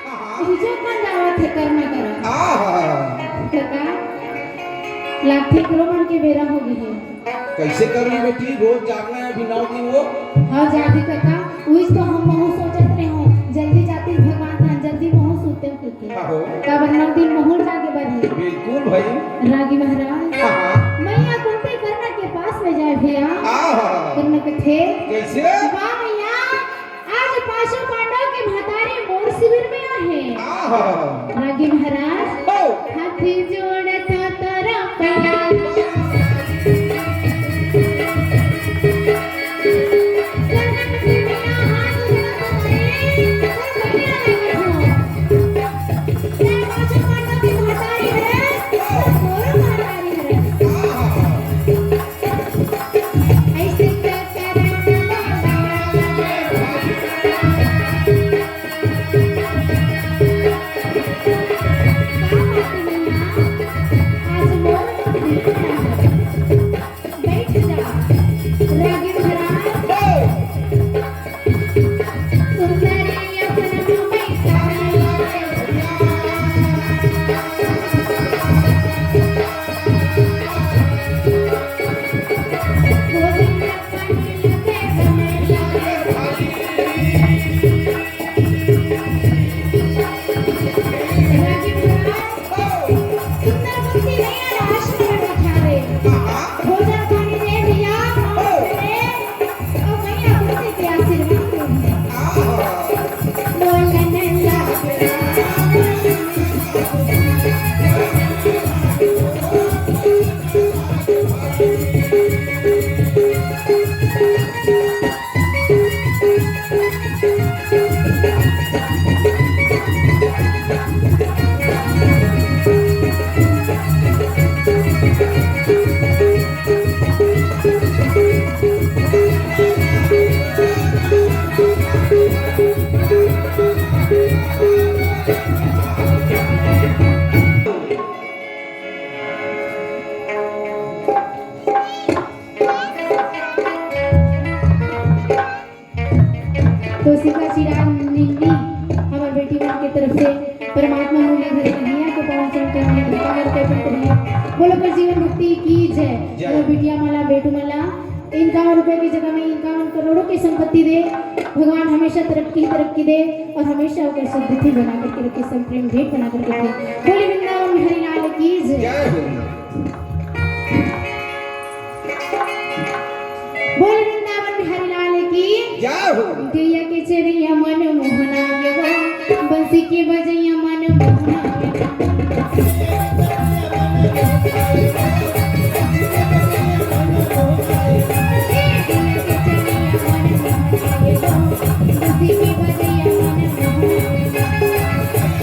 हाँ, हाँ। उजो कन जावत हे, करना करा। आहा। कका, लागथे करो मन के बेरा हो गे हे। कैसे करना बेटी, रोज जागना है अभी नौ दिन वो। हाँ, जागी कका, उइज तो हम महू सोचत रहे हो, जल्दी जाती भगवान था, जल्दी महू सुते होते। आहो। काबर नौ दिन महू जागे बर हे। बिल्कुल भाई। रागी महाराज। हाँ, हाँ। मइया कुंती करना के पास में जाए भैया। आहा। करना कथे। कैसे? वाह मइया, आज पांचों पांडव के महतारी मोर शिविर में आहे। आहा। रागी महाराज, हो। हाथ जोड़त तोरा पैया। पांचों पांडव के महतारी हरस, मोरो महतारी हरस। आहा। तोशिका चिराग निन्नी, हमर बेटी मन के तरफ से परमात्मा मूल्य धर्म हिया के पावन चरण के हमन नमस्कार अर्पण करिए। बोलो कर जीवन मुक्ति की जय। जय। हमर बिटिया मन ला, बेटू मन ला इक्यावन रुपए की जगह में इक्यावन करोड़ों की संपत्ति दे। भगवान हमेशा तरक्की ही तरक्की दे और हमेशा ओकर समृद्धि बना करके रखे, संप्रेम भेंट बना करके रखे। बोले वृंदावन बिहारी लाल की जय। जय हो। बोल वृंदावन बिहारी लाल की जय हो। गैया के चरैया मन मोहना ये वो, बंसी के बजैया मन मोहना ये वो। गैया के चरैया मन मोहना ये वो, बंसी के बजैया मन मोहना ये वो।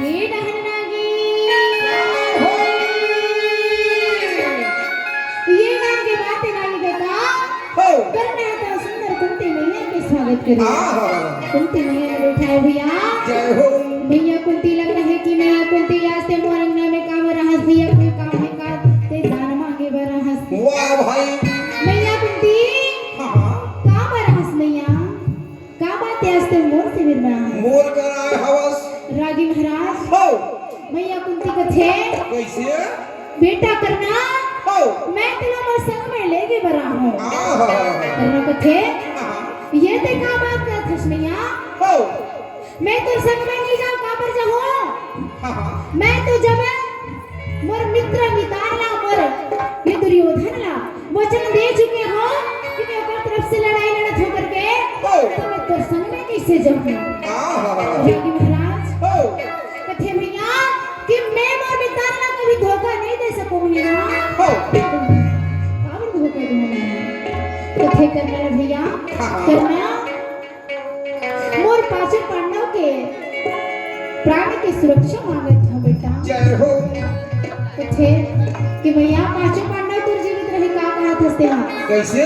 ये डहर लागे। ये गान के बात लागे का? हो। करना था सुंदर कुंती मैया के स्वागत करो। आहा। कुंती मैया ने बैठा है भैया। जय हो। मैया कुंती लग रहे कि मैया कुंती आज ते मोर अंगना में काम रहस भैया, कोई काम है का? ते दान मांगे बर रहस। वाह भाई। मैया कुंती। हाँ, हाँ। काम रहस मैया। का बात है, आज ते मोर शिविर में आए? मोर कर आए हवस। रागी महाराज। हो। मैया कुंती कथे। कैसे? बेटा करना। हो। मैं तेला मोर संग में लेगे बर आहूं। आहा। करना कथे। हाँ। ये ते का बात करत हस मैया? हो। मैं तोर संग में नहीं जाऊं, काबर जाहूं? हाँ, हाँ। मैं तो जब मोर मित्र मितान ला, मोर ये दुर्योधन ला वचन दे चुके हो कि मैं ओकर तरफ से लड़ाई लड़त हो करके, हो। तो मैं तोर संग में कैसे जाऊं? आहा। रागी महाराज हो। कथे भैया कि मैं मोर मितान ला कभी धोखा नहीं दे सकूं भैया। हो। काबर धोखा दूं मैं? कथे करना भैया, हाँ, हाँ। करना मोर पांचों पांडव के प्राण के सुरक्षा मांगत हंव बेटा। जय हो। कथे कि भैया पांचों पांडव तोर जीवित रहे का कहत हस तेहा? कैसे?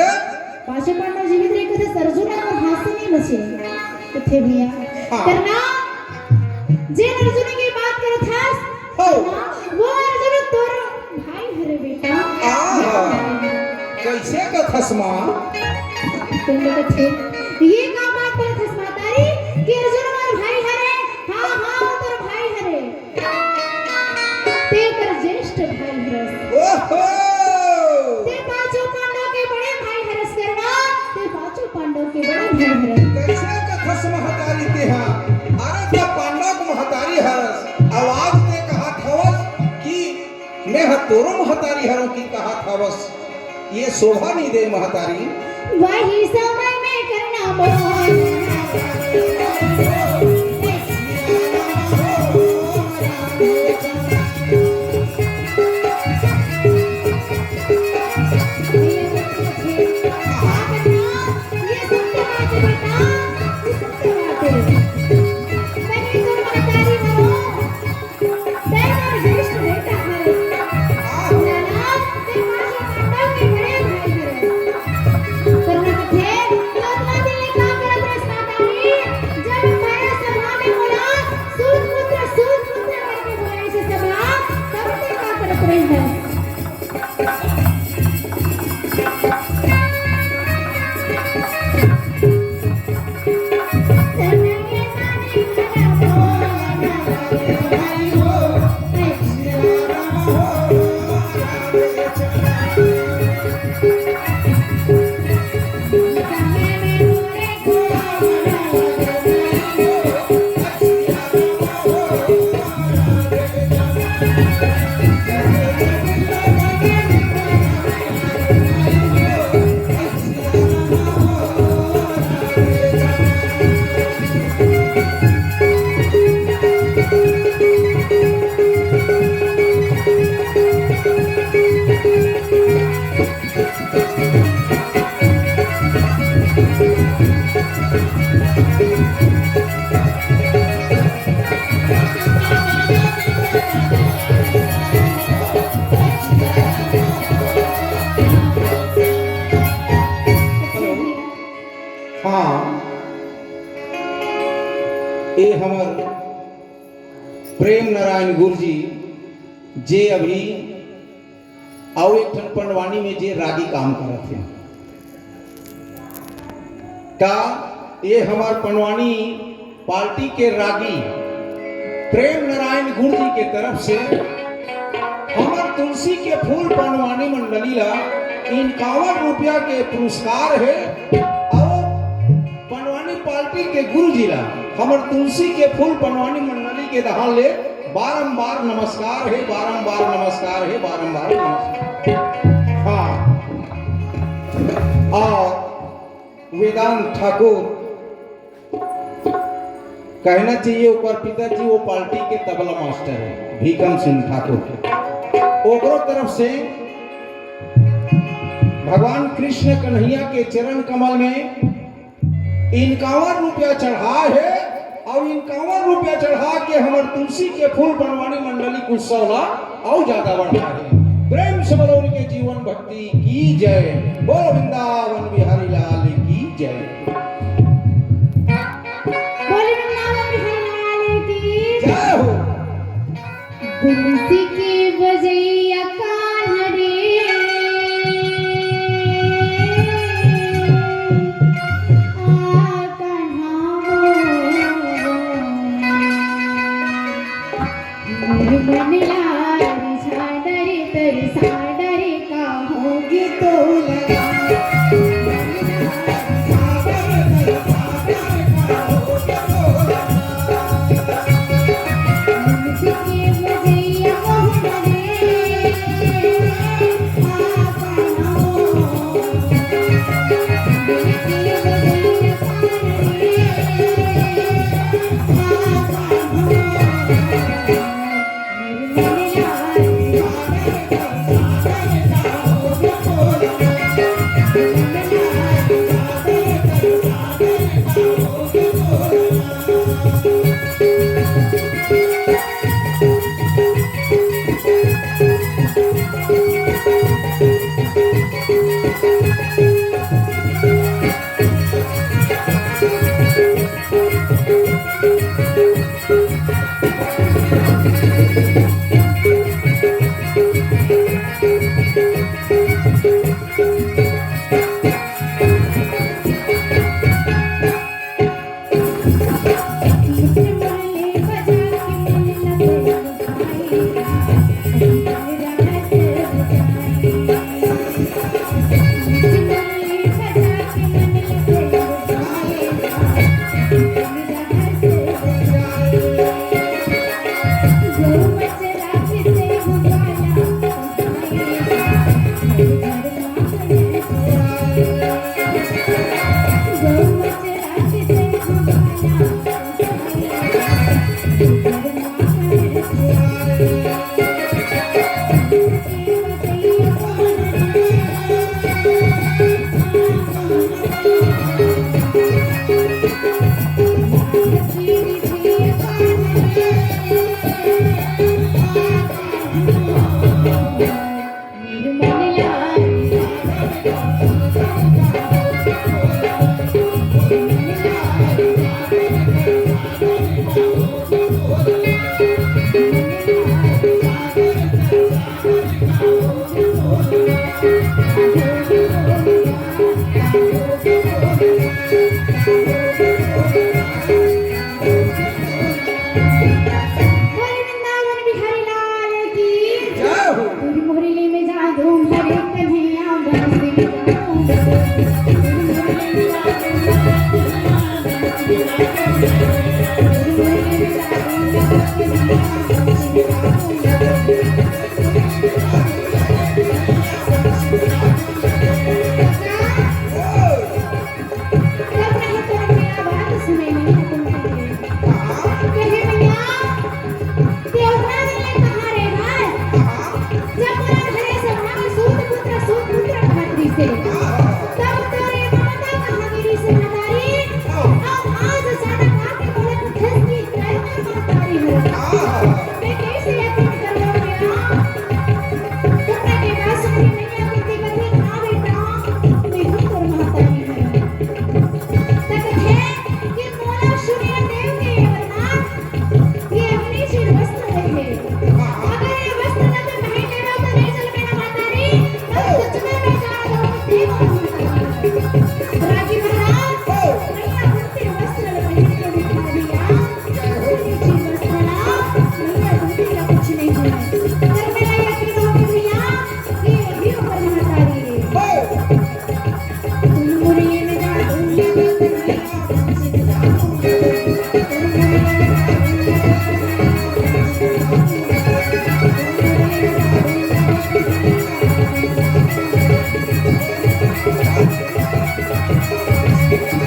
पांचों पांडव जीवित रहे कथे अर्जुन अउ हाथ से नहीं बचे। कथे भैया हाँ। करना जे अर्जुन के बात करत हस हो। वो अर्जुन तोर भाई हरे बेटा। आहा, कैसे कथस माँ? तुमने कथे, ये का बात करत हस महतारी कि अर्जुन मोर भाई हरे? हाँ, हाँ, वो तोर भाई हरे। ते कर ज्येष्ठ भाई हरस। ओहो! ते पांचों पांडव के बड़े भाई हरस करना, ते पांचों पांडव के बड़े भाई हरस। कैसे कथस महतारी तेहा? अरे ते पांडव के महतारी हरस। आवाज ते कहा थवस कि मैं ह तोरो महतारी हरों कि कहा थवस। ये शोभा नहीं दे महतारी। वही समय में करना मोहन। हाँ, ये हमर प्रेम नारायण गुरु जी, जे अभी अउ एक ठन पंडवानी में जे रागी काम करत हे। का ये हमर पंडवानी पार्टी के रागी प्रेम नारायण गुरु जी के तरफ से हमर तुलसी के फूल पंडवानी मंडली ला इक्यावन रुपया के पुरस्कार हे अउ पंडवानी पार्टी के गुरु जी ला हमर तुलसी के फूल पंडवानी मंडली के डहार ले बारंबार नमस्कार हे, बारंबार नमस्कार हे, बारंबार नमस्कार। हाँ, और वेदांत ठाकुर कहना चाहिए, ओकर पिताजी वो पार्टी के तबला मास्टर हे, भीखम सिंह ठाकुर। ओकरो तरफ से भगवान कृष्ण कन्हैया के चरण कमल में इक्यावन रुपया चढ़ा हे, अउ इक्यावन रुपया चढ़ा के हमर तुलसी के फूल पंडवानी मंडली के उत्सव ला अउ ज्यादा बढ़ा हे। प्रेम से बोलो उनके जीवन भक्ति की जय। बोलो वृंदावन बिहारी लाल की जय। बोलो वृंदावन बिहारी लाल की जय हो। बंसी के बजैया कान्हा रे, आ कान्हा मोर। मोर मन ला रिझा डरे, तरसा डरे, का होगे तोला। बोल वृंदावन बिहारी लाल की। जय हो। तोरी मोहरी ले में जादू भरे कन्हैया बंसी। तब नहीं तोर मेरा बात सुने नहीं तुम कहे। कहे भैया, देवता जी ने कहा रे भाई, जब तोरा घरे से भागे सूत पुत्र, सूत पुत्र कहत रही से, तब तोरे ममता कहाँ गिरी से मतारी? अब आज सारा काट के बोले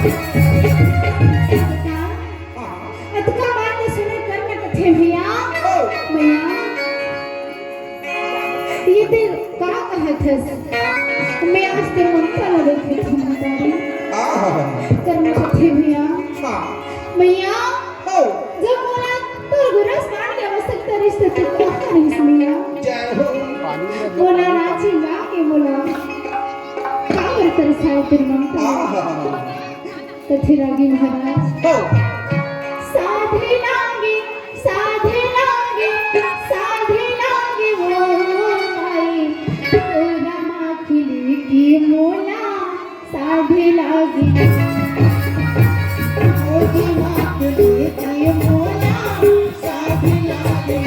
अतका बात सुने कर न कथे भैया। ओ। भैया, ये ते का कहत हस? मैं आज ते ममता ला देखे थे महतारी। आहा। कर न कथे भैया। हाँ। भैया, हो। जब मोला तोर गुरस पान के आवश्यकता रहिस, त तू कहाँ रहिस भैया? जय हो। मोला रांची जाके मोला काबर तरसाए तेरे ममता? आहा। कथे रागी महाराज। हो। साधे लागे, साधे लागे, साधे लागे वो माई, तोरा माँ खिले की मोला साधे लागे। मोदी माँ खिले की मोला साधे लागे।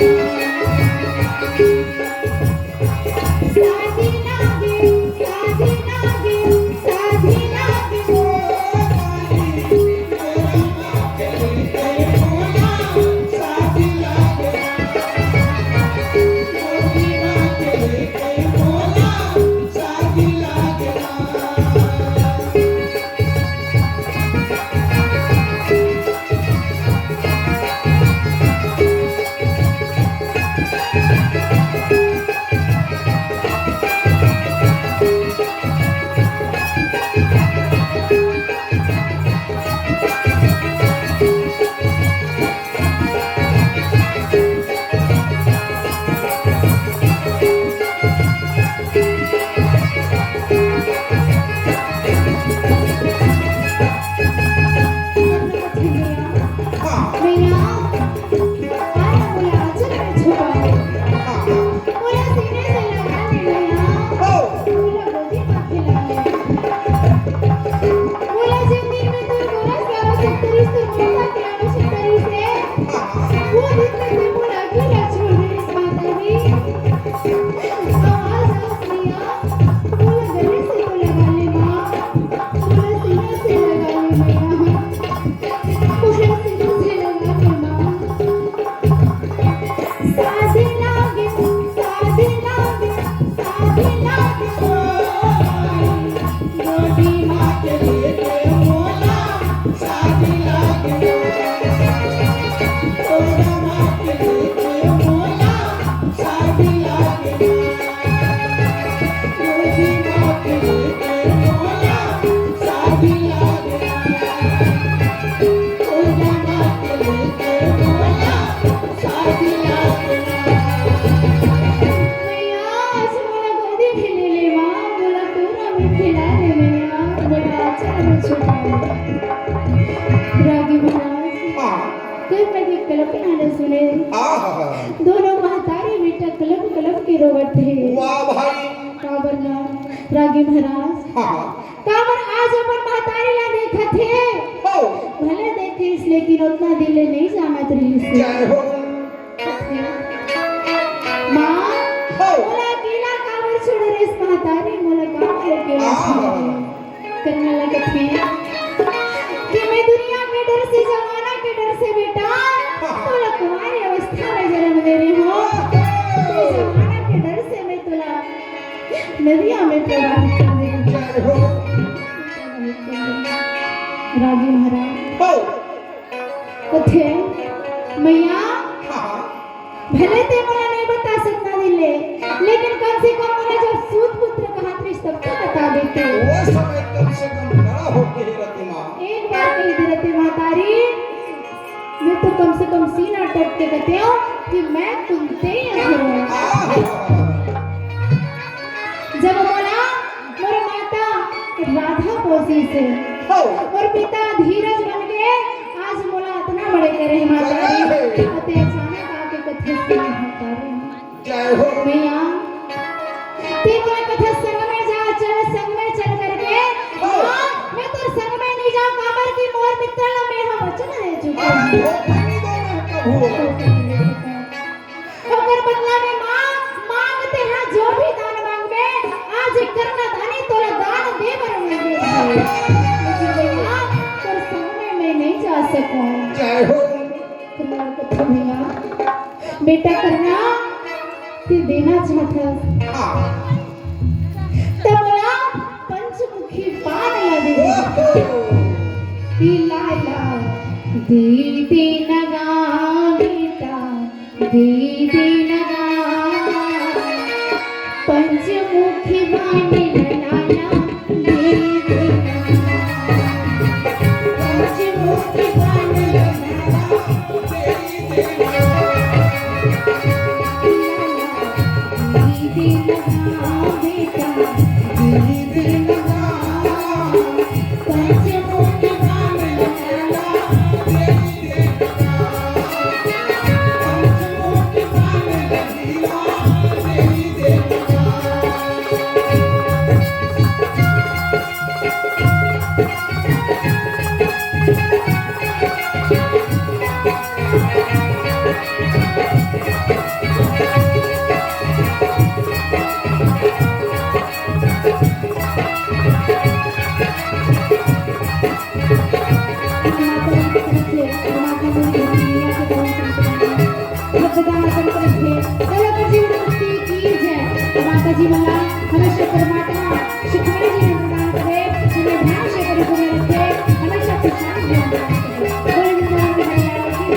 रागी महाराज, हाँ। कब लगे कल्पना न सुने। आहा। दोनों महतारी बेटा कलप कलप के रोवत हे। वाह भाई। काबर ना रागी महाराज? हाँ। काबर आज अपन महतारी ला देखत हे? हो। भले देखिस, लेकिन ओतना दिन ले नहीं जानत रहिस। जय हो। माँ, हो। मोला अकेला काबर छोड़े रेस महतारी, मोला काबर अकेला आहा। छोड़े? करने लगत हे कि मैं दुनिया के डर से, जमाना के डर से बेटा, तोला कुंवारी अवस्था में जन्म दे रहे हो। जमाना के डर से मैं तोला नदिया में प्रवाहित कर दे रहे हो। रागी महाराज। हो। कथे, मैया, हाँ। भले ते मोला नहीं बता सकता दिले, लेकिन कम से कम मोला जब सूत पुत्र कहा त्रिस तब तो बता देते। वो समय कम से कम खड़ा होके ही रहती माँ। एक बार कही दे रहते महतारी, मैं तो कम से कम सीना टप के कहते हो कि मैं कुंते हूँ। आहा। जब मोला मोर माता राधा पोसी से, हो। मोर पिता धीरज बन के आज मोला अतना बड़े करे हे माता रे। अरे। अते अचानक आके कथे से माता रे। जय हो। मैया, ते मोला कथा संग में जा, चल संग में चल करके। हो। हाँ, मैं तोर संग में नहीं जाऊँ, काबर कि मोर मित्र ला मैं हा वचन दे चुके हूँ। अरे, धोखा नहीं देना है कभू। ओकर बदला में माँ, मांग तेहा जो भी दान मांगबे, आज कन्यादानी तोला दान दे बर मांगे हे। लेकिन भैया, तोर संग में मैं नहीं जा सकूं। जय हो। तो मैं कथों भैया, बेटा कन्या, ते देना चाहत हस। हाँ। त मोला पंचमुखी पान ला दे। ओहो। दे दे ना गा बेटा, दे दे ना गा। पंचमुखी बांध लाला, दे दे ना गा। पंचमुखी बांध लाला, दे दे ना गा। माता जी मला हमेशा परमात्मा शिकवण जीवन प्रदान करे, हमें ध्यान से करी को रखे, हमेशा खुशहाल जीवन प्रदान करे। बोल वृंदावन बिहारी लाल की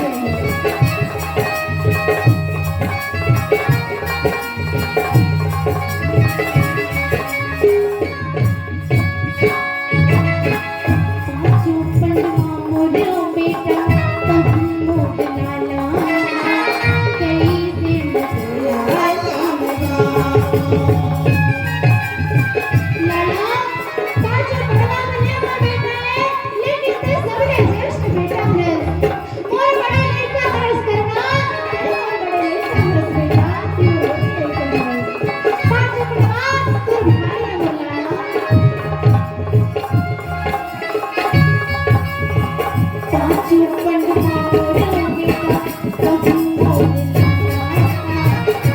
जय।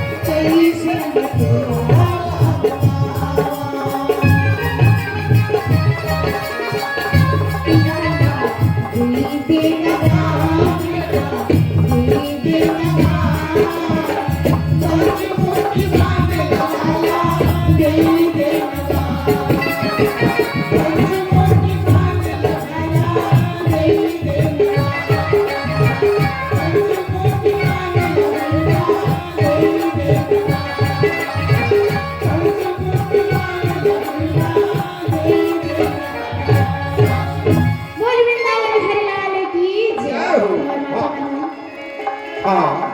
बोल वृंदावन बिहारी लाल की जय। जय हो। हाँ।